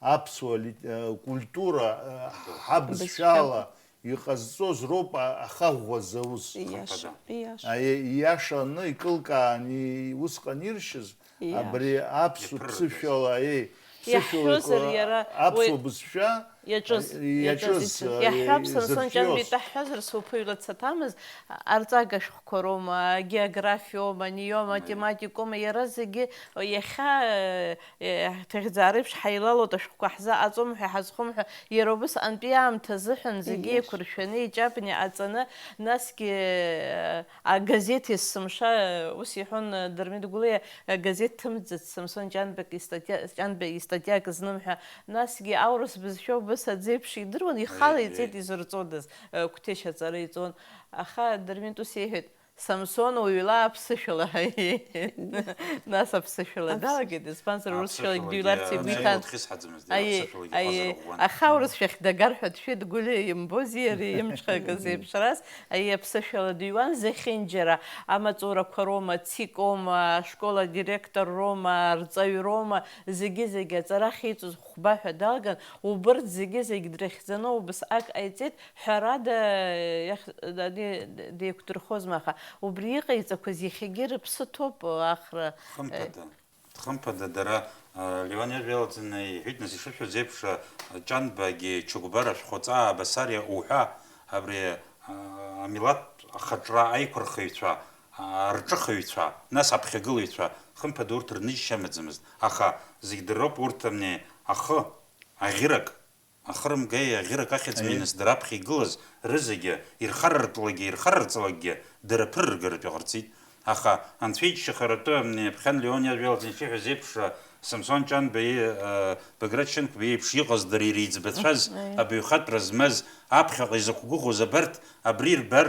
аԥсуа лит-, э, культура, э, ҳабызшәала Бызшәала. иҟазҵоз роуп а-, ахаӷәӷәа зауз. Ииашоуп, Хымԥада. ииашоуп. Аиеи, ииашаны, икылкаан, и-, усҟан иршьыз, Ииашоуп. абри аԥсуа Иаԥыррагаз. ԥсышәала, аиеи, Иаҳҳәозар, ԥсышәалақәа иара аԥсуа уи бызшәа, иаҿыз, аи-, иаҿыз, иаҿыз, иаҿыз, иаҿыз. Иаҳҳәап, аи, Самсон зыршьиоз. Ҷанба итаҳҳәазар, сылԥыҩлаца ҭамыз, арҵагашәҟәқәа роума, географиоума, ниома, Аиеи. математикоума, иара зегьы, иахьа, э, Еҳ, ҭыхьӡаа реиԥш ҳаилалоит ашәҟәқәа ҳзаҟаҵом ҳәа ҳазхом ҳәа, иара убыс антәи аамҭа азыҳәан зегьы Ииашоуп. еиқәыршәаны иҷапны иҟаҵаны, насгьы, э, агазеҭ есымша, э, ус иҳәон, э, Дырмит Гәлиа, агазеҭ ҭымҵыц, Самсон Ҷанбеи истатиа, Ҷанбеи истатиак знымҳәа, насгьы аурыс бызшәа убыс аӡеиԥш идыруан, ихала Еи, еи. иҵеит изырҵодаз, э, Қәҭешь аҵара иҵон. Аха Дырмит ус иеиҳәеит, Самсон уаҩла аԥсышәала. Нас аԥсышәала Аԥсышәала. далагеит, избанзар, урысшәалагь Аԥсышәалагьы дыҩларц игәы аӡәы иҭан. илырҭ хьысҳаӡамызт, иара Аиеи, аԥсышәалагьы аиеи. ихазар ӷәӷәан. Аха аурысшәахь дагар ҳәа дшәеит, Гәлиа имбози иареи имҽхакыз еиԥшраз, аиеи, аԥсышәала дыҩуан, зехьынџьара амаҵурақәа роума, ЦИК-оума, ашкол адиректор роума, арҵаҩ роума, зегьы-зегьы аҵара ахьиҵоз хәба ҳәа далган, убырҭ зегьы-зегь дрыхьӡаны убасҟак ҟаиҵеит, Ҳәарада, иах-, ани, деиқәдырхозма, аха убри иҟаиҵақәаз иахьагьы рыԥсы ҭоуп, Ахра, Хымԥада, хымԥада, дара, а, Леон иажәа иалаҵаны иҳәеит, нас, ишышәҳәаз еиԥш, а, Ҷанбагьы, Чагәбара, Шәхәаҵаа, Басариа уҳәа, абри, а, амилаҭ ахаҿра аиқәырхаҩцәа, а, арҿыхаҩцәа, нас аԥхьагылаҩцәа, хымԥада, урҭ рнызшьа амаӡамызт, аха зегь дыроуп урҭ, ани, ахы, аӷьырак, Ахырмгеи аӷьырак ахьӡ-мин Аиеи. Нас дара аԥхьа игылаз рызегьы, ирхарартлакгьы, ирхарарҵалакгьы, дара ԥырргарытә иҟарҵеит. Аха Анцәа иччахаратәы, м, ԥхьан Леон иажәа иалҵны ишиҳәаз еиԥш, Самсон Ҷанбеи, э, Баграт Шьынқәбеи еиԥш иҟаз дара иреиҵбацәаз, Аиеи. абаҩхатәра змаз, аԥхьаҟа изықәгәыӷуаз абарҭ, абри ирбар,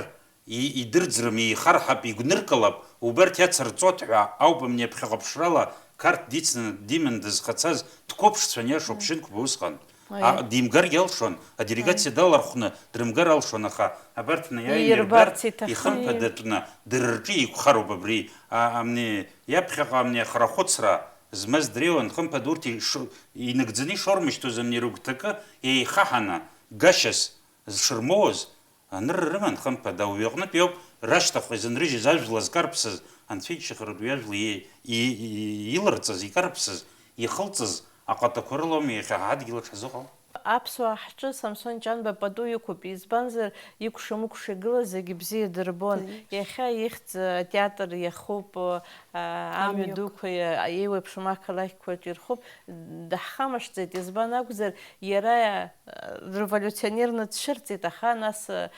и-, идырӡрым, еихарҳап, игәныркылап, убарҭ иацырҵоит ҳәа ауп амни аԥхьахәаԥшрала Қарҭ дицны диман дызхацаз дқәыԥшцәан, иашоуп, Шьынқәба усҟан. Аиеи. А, димгаргьы алшон, аделегациа Аиеи. Далархәны дрымгар алшон, аха абарҭ наиааины Иирбарц ирбар, иҭахын. Ихымԥадатәны дара рҿы еиқәхароуп абри, а, амни, иаԥхьаҟа амни ахарахәыцра змаз дреиуан, хымԥада урҭ иш-, инагӡаны ишормышьҭуаз амни рыгәҭакы еихаҳаны, гашьас зшырмоуаз, анырра рыман, хымԥада, уи аҟнытә иоуп рашьҭахь изынрыжьыз ажәла зкарԥсаз, анцәа иччахаратә уи ажәла и-, и-, и-, иларҵаз, икарԥсаз, ихылҵыз аҟатақәа рылоума иахьа ҳадгьыл аҿы ҳзыҟоу? Аԥсуаа ҳҿы Самсон Ҷанба пату иқәуп, избанзар, икәша-мыкәша игылаз зегьы бзиа дырбон. Конечно. Иахьа ихьӡ атеатр иахуп, а, амҩа Амҩақәа. Дуқәа, иа-, еиуеиԥшым ақалақьқәа рҿы ирхуп, даҳхамышҭӡеит, избан акәзар, иара револиуционерны дцәырҵит, аха нас, а,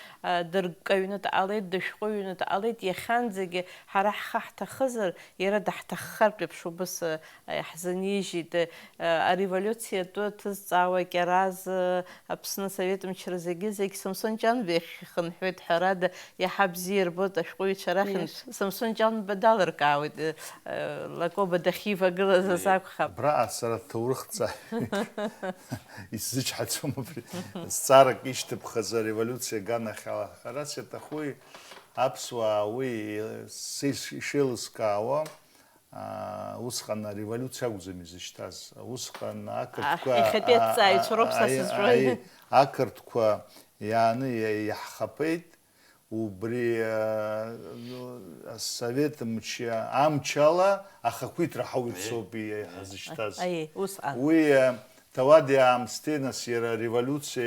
дырккаҩны дҟалеит, дышәҟәыҩҩны дҟалеит, иахьанӡагьы ҳара ҳхы ҳҭахызар, иара даҳҭаххартә еиԥш убыс, а, иаҳзынижьит. А, ареволиуциа атәы ҭызҵаауа Кьараз, а, Аԥсны Асовет мчра зегьы-зегь Самсон Ҷанба иахь ихынҳәуеит, ҳәарада, иаҳа бзиа ирбоит ашәҟәыҩҩцәа рахьынтә. Иашоуп. Самсон Ҷанба далыркаауеит, э, э, Лакоба дахьивагылаз азы акәхап. Абраҟа сара ҭоурыхҭҵааҩык исзычҳаӡом абри. Зҵаарак ишьҭыԥхаз ареволиуциа аганахьала. Ҳәарас иаҭахуи аԥсуаа уи, э, са иш-, ишеилыскаауа, аа, усҟан ареволиуциа акәӡам изышьҭаз. Усҟан ақырҭқәа, Аҳ, иахьатәи а-, аҭҵааҩцәа роуп са а-, сызҿуа. а-, ақырҭқәа иааны иа-, иаҳхаԥеит. Убри, а, ну, асовет мчы амчала ахақәиҭра ҳауит Аиеи. Соуп иа-, Аиеи. Ҳазышьҭаз. Аиеи, усҟан. Уи, а, ҭауади-аамсҭеи, нас, иара ареволиуциа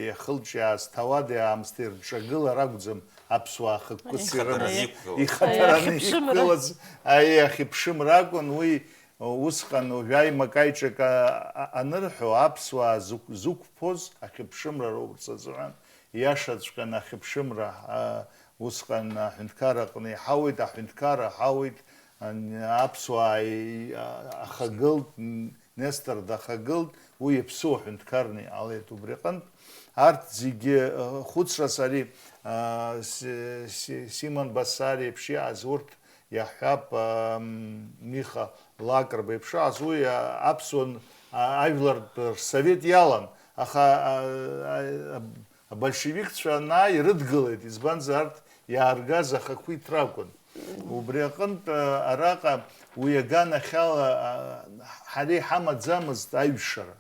иахылҿиааз ҭауади-аамсҭеи рҿагылара акәӡам аԥсуаа хықәкыс Ихаҭараны ирымаз. Ихаҭараны Аиеи, ахьыԥшымра. Иқәгылаз, аиеи, ахьыԥшымра акәын. Уи, усҟан уажәы аимак-аиҿак, а, а, анырҳәо, аԥсуаа зықә-, зықәԥоз ахьыԥшымра роуп рзы азыҳәан, иашаҵәҟьаны ахьыԥшымра, а, усҟан аҳәынҭқарра аҟны иҳауеит, аҳәынҭқарра ҳауеит, ан-, аԥсуаа и-, а-, ахагылт, Нестор дахагылт, уи иаԥсыу аҳәынҭқарны иҟалеит. Убри аҟынтә арҭ зегьы, э, хәыцрас ари, а, Си-, Си-, Симон Басариа еиԥш иааз урҭ иаҳҳәап, а, м, Миха Лакрба еиԥш иааз уи, а, аԥсуа н-, а, ажәлартә рсовет иалан, аха, а, а, а, Абольшевикцәа анааи, ирыдгылеит, избанзар, арҭ иааргаз ахақәиҭра акәын. Убри аҟынтә, а, араҟа уи аганахьала, а, ҳара иҳамаӡамызт аҩшара.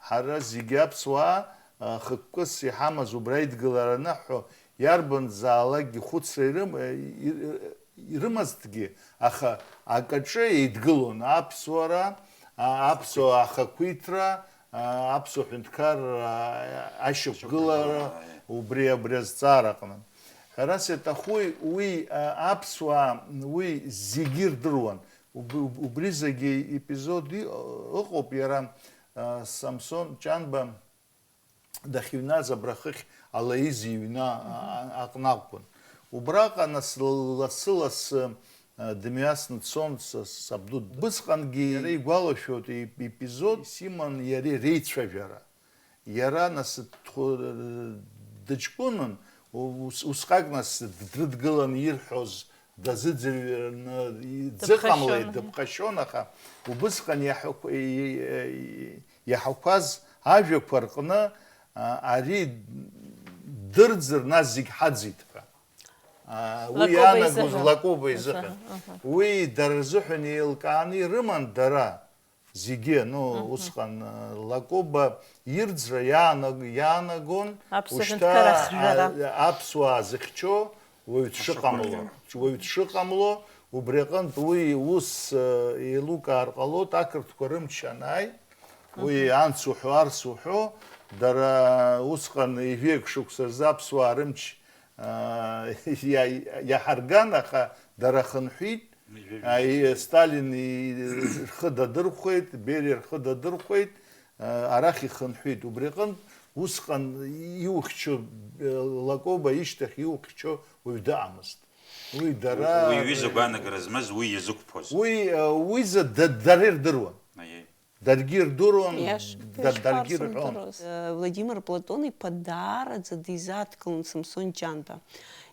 Ҳара зегьы аԥсуаа, а, хықәкыс иҳамаз убра аидгылара анаҳҳәо, иарбанзаалакгьы хәыцра ирым-, и-, и-, ирымазҭгьы, аха акаҿы еидгылон аԥсуара, а, аԥсуа ахақәиҭра, а, аԥсуа ҳәынҭқарра ашьақәгылара, убри, абри азҵаара аҟны. Ҳәарас иаҭахуи, уи, а, аԥсуаа, уи зегьы ирдыруан. Уб-, уб-, убри зегьы епизод и-, ыҟоуп, иара, а, Самсон Ҷанба дахьыҩназ абра хыхь Алаиз иҩны, а, а, аҟны акәын. Убраҟа нас лассы-лассы, а, дымҩасны дцон с-, сабду. Убысҟангьы иара игәалашәоит и-, епизод Симон иареи реицәажәара. Иара нас дхәы-, дыҷкәынын, ус-, усҟак нас дрыдгыланы ирҳәоз дазыӡырҩраны, и-, Дыԥхашьон. Дзыҟамлеит, дыԥхашьон, аха убысҟан иаҳәақәа-, и-, и-, иаҳақәаз ажәақәа рҟны, а, ари дырӡыр, нас зегь ҳаӡит ҳәа. А, уи Лакоба иаанагоз изыҳәан. Лакоба изыҳәан. Аҳа, аҳа. Уи дара рзыҳәан еилкааны ирыман дара зегьы, ну, Мгм. Усҟан, а, Лакоба ирӡра иаанаг-, иаанагон, Аԥсуа ушьҭа, ҳәынҭқар ахжәара. А, аԥсуаа зыхьчо уаҩ дшыҟамло, Ашьақәыргылара. Уаҩ дшыҟамло, убри аҟынтә уи ус, а, еилукаар ҟалоит, ақырҭқәа рымч анааи, уи Мгм. Анс уҳәо, арс уҳәо, дара усҟан ҩажәеик шықәса рзы аԥсуаа рымч, а, иа-, иаҳарган, аха дара хынҳәит. Ҩажәеик. А, и-, Сталин и-, рхы дадырхәеит, Бериа рхы дадырхәеит, а, арахь ихынҳәит. Убри аҟынтә усҟан иухьчо, э, Лакоба ишьҭахь иухьчо уаҩ дыҟамызт. Уи дара, уи ҩыза гәаанагара змаз, уи иазықәԥоз. Уи, а, уи за да-, дара ирдыруан. Аиеи. Даргьы ирдыруан, Иашоуп. Да-, даргьы ирҳәон. Ишԥарзымдыруаз? Э, Владимир Платон-иԥа даараӡа дизааҭгылон Самсон Ҷанба.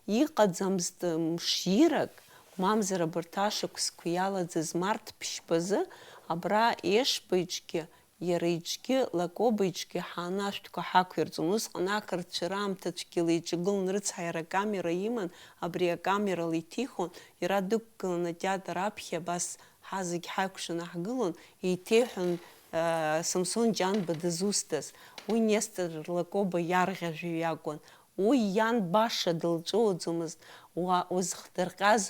Иҟаӡамызт мширак, мамзар абарҭ ашықәсқәа иалаӡаз март ԥшьбазы, абра Ешба иҿгьы, иара иҿгьы, Лакоба иҿгьы ҳааны ашәҭқәа ҳақәирҵон. Усҟан ақырҭцәа раамҭа цәгьала иҿагылан, рыцҳаи иара акамера иман, абри акамерала иҭихуан, иара дықәгылан атеатр аԥхьа, абас ҳазегь ҳаикәшаны ҳгылон, еиҭеиҳәон, э, Самсон Ҷанба дызусҭаз. Уи Нестор Лакоба иарӷьажәҩа иакәын. Уи иан баша дылҵәыуаӡомызт, уа узхдырҟьаз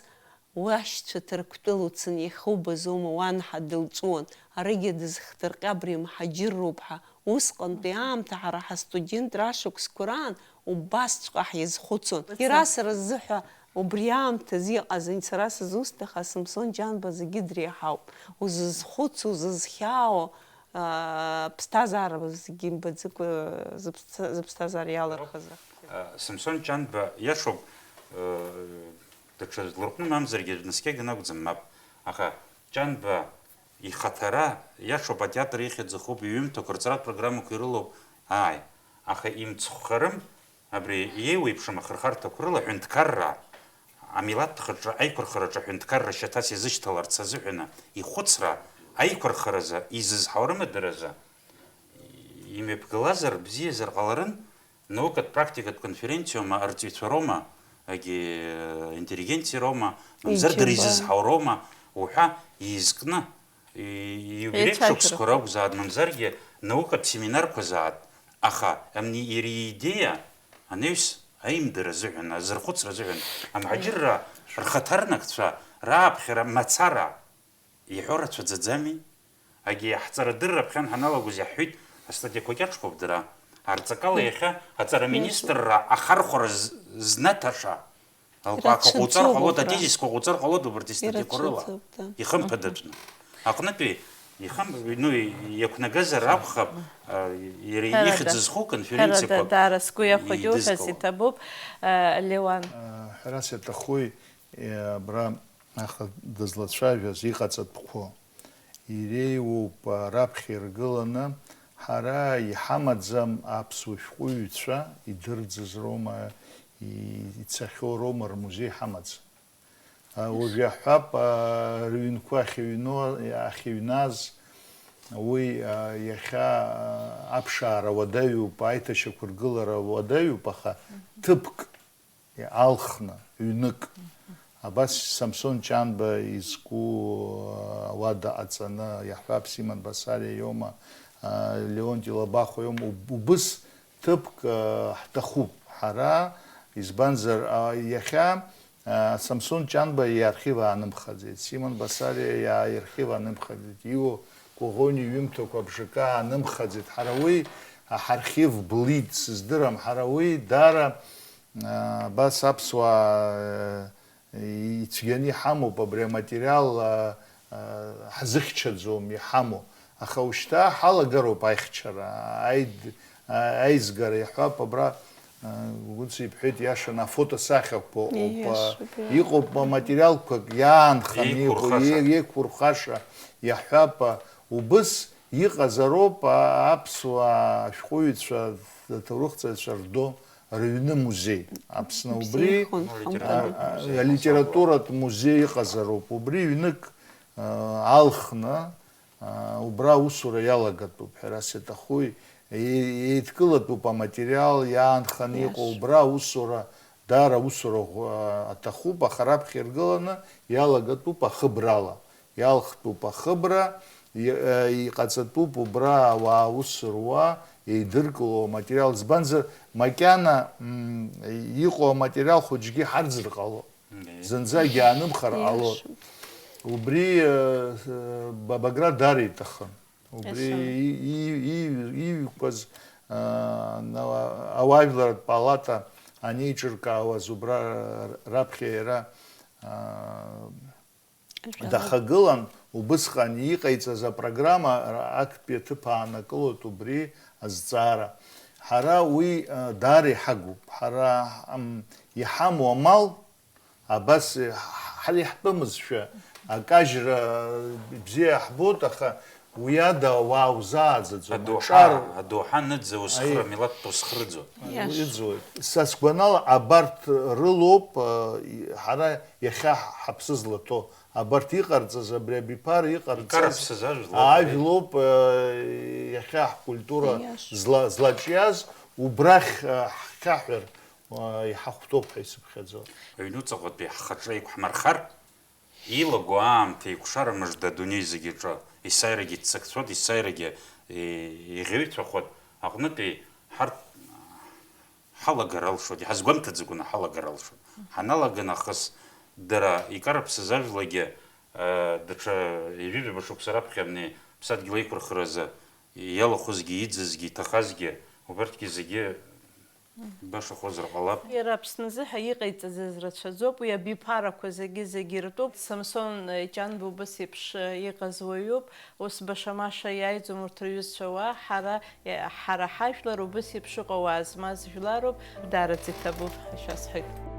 уашьцәа Ҭырқәтәыла уцаны иахьубаз ума уанҳа дылҵәуон, аригьы дызхдырҟьа абри мҳаџьырроуп ҳәа, усҟантәи аамҭа ҳара ҳастудентра ашықәсқәа раан убасҵәҟьа ҳиазхәыцуан. Иара сара сзыҳәа убри аамҭазы иҟаз, сара сызусҭаха, Самсон Ҷанба зегьы дреиҳауп. Узызхәыцу, узызхьаау, аа, ԥсҭазаара зегьы имбаӡакәа зыԥсҭа-, зыԥсҭазаара иалырхыз. Самсон Ҷанба иашоуп, даҽа жәлар рҟны мамзаргьы наскьаган акәӡам, мап. Аха Ҷанба ихаҭара иашоуп, атеатр ихьӡ ахуп, иҩымҭақәа, рҵаратә программақәа ирылоуп, ааи. Аха имцхәхарым абри иеиуеиԥшым ахырхарҭақәа рыла аҳәынҭқарра, амилаҭ хаҿы аиқәырхараҿы аҳәынҭқарра шьаҭас иазышьҭаларц азыҳәаны ихәыцра аиқәырхаразы, изызҳауа рымадаразы имҩаԥгалазар бзиазар ҟаларын, наукатә практикатә конференциоума, арҵаҩцәа роума, егьи, э, интеллигенциа роума, мамзар дара изызҳауа роума уҳәа еизкны, и-, иубилеит шықәсқәа ракәзаат, мамзаргьы наукатә семинарқәа заат, аха амни иара иидеиа анаҩс аимдара азыҳәан, азырхәыцра азыҳәан, амҳаџьырра рхаҭарнакцәа рааԥхьара мацара иҳәо рацәаӡаӡами? Егьи ҳҵарадырра аԥхьан ҳаналагоз иаҳҳәеит, астатиақәа кьаҿқәоуп дара. Арҵакала иахьа аҵара министрра ахархәара з-, знаҭаша, аха ҟауҵар ҟалоит, атезисқәа ҟауҵар ҟалоит убарҭ астатиақәа рыла, ирацәаӡоуп, да. Ихымԥадатәны. Аҟнытәи, ихым-, ну, иақәнагазар акәхап, а, иара ихьӡ зху конференциақәак. Ҳәарада, даара сгәы иахәагьуҳәас идызкыло. Иҭабуп, а, Леуан. А, ҳәарас иаҭахуи, е, абра Аха дызлацәажәаз иҟаҵатәқәоу иреиуоуп, а, раԥхьа иргыланы, ҳара иҳамаӡам аԥсуа шәҟәыҩҩцәа идырӡыз роума, и-, ицахьоу роума рмузеи ҳамаӡам. А, уажә иаҳҳәап, а, рыҩнқәа ахьыҩно-, ахьыҩназ, уи, а, иахьа, а, аԥшаара уадаҩуп, аиҭашьақәыргылара уадаҩуп, аха ҭыԥк алхны, ҩнык. Абас Самсон Ҷанба изку ауада ҟаҵаны, иаҳҳәап, Симон Басариа иоума, а, Леонти Лабахәа иоума, уб-, убыс ҭыԥк, а, ҳҭахуп ҳара, избанзар, а, иахьа, а, Самсон Ҷанба иархив аанымхаӡеит, Симон Басариа иа-, иархив аанымхаӡеит, Ио Коӷониа иҩымҭақәа абжака аанымхаӡеит. Ҳара уи ҳархив блит, сыздырам, ҳара уи даара Абас аԥсуаа, э, ицәгьаны иҳамоуп, абри аматериал, а, а, ҳзыхьчаӡом, иҳамоу. Аха ушьҭа ҳалагароуп аихьчара, аид-, а, аизгара, иаҳҳәап, абра, а, Гәыгәыца ибҳәеит, иашан, афотосахьақәа ыҟоуп, а, иашоуп, иа. Иҟоуп, а, материалқәак иаанханы иҟоу, еиқәурхаша. Е-, еиқәурхаша, иаҳҳәап, а, убыс иҟазароуп, а, аԥсуаа ашәҟәыҩҩцәа, аҭоурыхҭҵаҩцәа рдо рыҩны музеи. Аԥсны убри, бзиахоит, а, а, алитературатә музеи ыҟазароуп. Убри ҩнык, а, алхны, а, убра аусура иалагатәуп, ҳәарас иаҭаху, е-, еидкылатәуп аматериал, иаанханы иҟоу, иашоуп. Убра аусура, даара аусура ӷәы-, а, аҭахуп, аха раԥхьа иргыланы иалагатәуп ахыбрала. Иалхтәуп ахыбра, и-, э, иҟаҵатәуп убра ауаа аус руа, еидыркыло аматериал. Избанзар, макьана, м, иҟоу аматериал хәыҷгьы ҳарӡыр ҟало. Мгм. Зынӡагьы аанымхар ҟало. Иашоуп. Убри, э, э, Бабагра даара иҭахын. Убри иашан. И-, и-, и-, иҩқәаз, э, на-, ауаажәларратә палата анеиҿыркаауаз убра раԥхьа иара, э, Дахагылан, убысҟан иҟаиҵаз апрограмма актәи аҭыԥ аанакылоит убри азҵаара. Ҳара уи, а, даара иҳагуп. Ҳара, ам, иҳамоу амал, абас, ҳара иаҳтәымызшәа, акажьра бзиа иаҳбоит, аха Уи ада ауаа узааӡаӡом. Адоуҳа, адоуҳа ныӡӡа узхра, амилаҭ узхрыӡо. Иӡуеит. Са сгәанала, абарҭ рылоуп, ҳара иахьа ҳаԥсы злаҭо. Абарҭ иҟарҵаз, абри абиԥара иҟарҵаз, ажәлоуп иахьа ҳкультура злаҿиаз, убрахь ҳхьаҳәыр иҳахәҭоуп ҳәа исыԥхьаӡо. Аҩнуҵаҟатәи ҳхаҿра еиқәҳмырхар, илаго аамҭа еикәшара мыжда адунеи зегьы аҿы есааирагьы иццакцәоит, есааирагьы иӷьеҩцәахоит аҟнытәи ҳарҭ ҳалагар алшоит, иҳазгәамҭаӡакәаны ҳалагар алшоит. Ҳаналага нахыс дара икарыԥсаз ажәлагьы даҽа ҩажәижәаба шықәса раԥхьа абни ԥсадгьыл аиқәырхаразы иалахәызгьы, иӡызгьы, иҭахазгьы, убарҭгьы зегьы башахозар ҟалап. Иара Аԥсны азыҳәа иҟаиҵаӡаз рацәаӡоуп, уи абиԥарақәа зегьы-зегьы иртәуп. Самсон Ҷанба убыс еиԥш иҟаз уаҩуп, ус баша-маша иааиӡом урҭ рҩызцәа уаа, ҳара, ҳара ҳажәлар убыс еиԥш ыҟоу уаа змаз жәларуп, даараӡа иҭабуп ҳәа шәасҳәоит.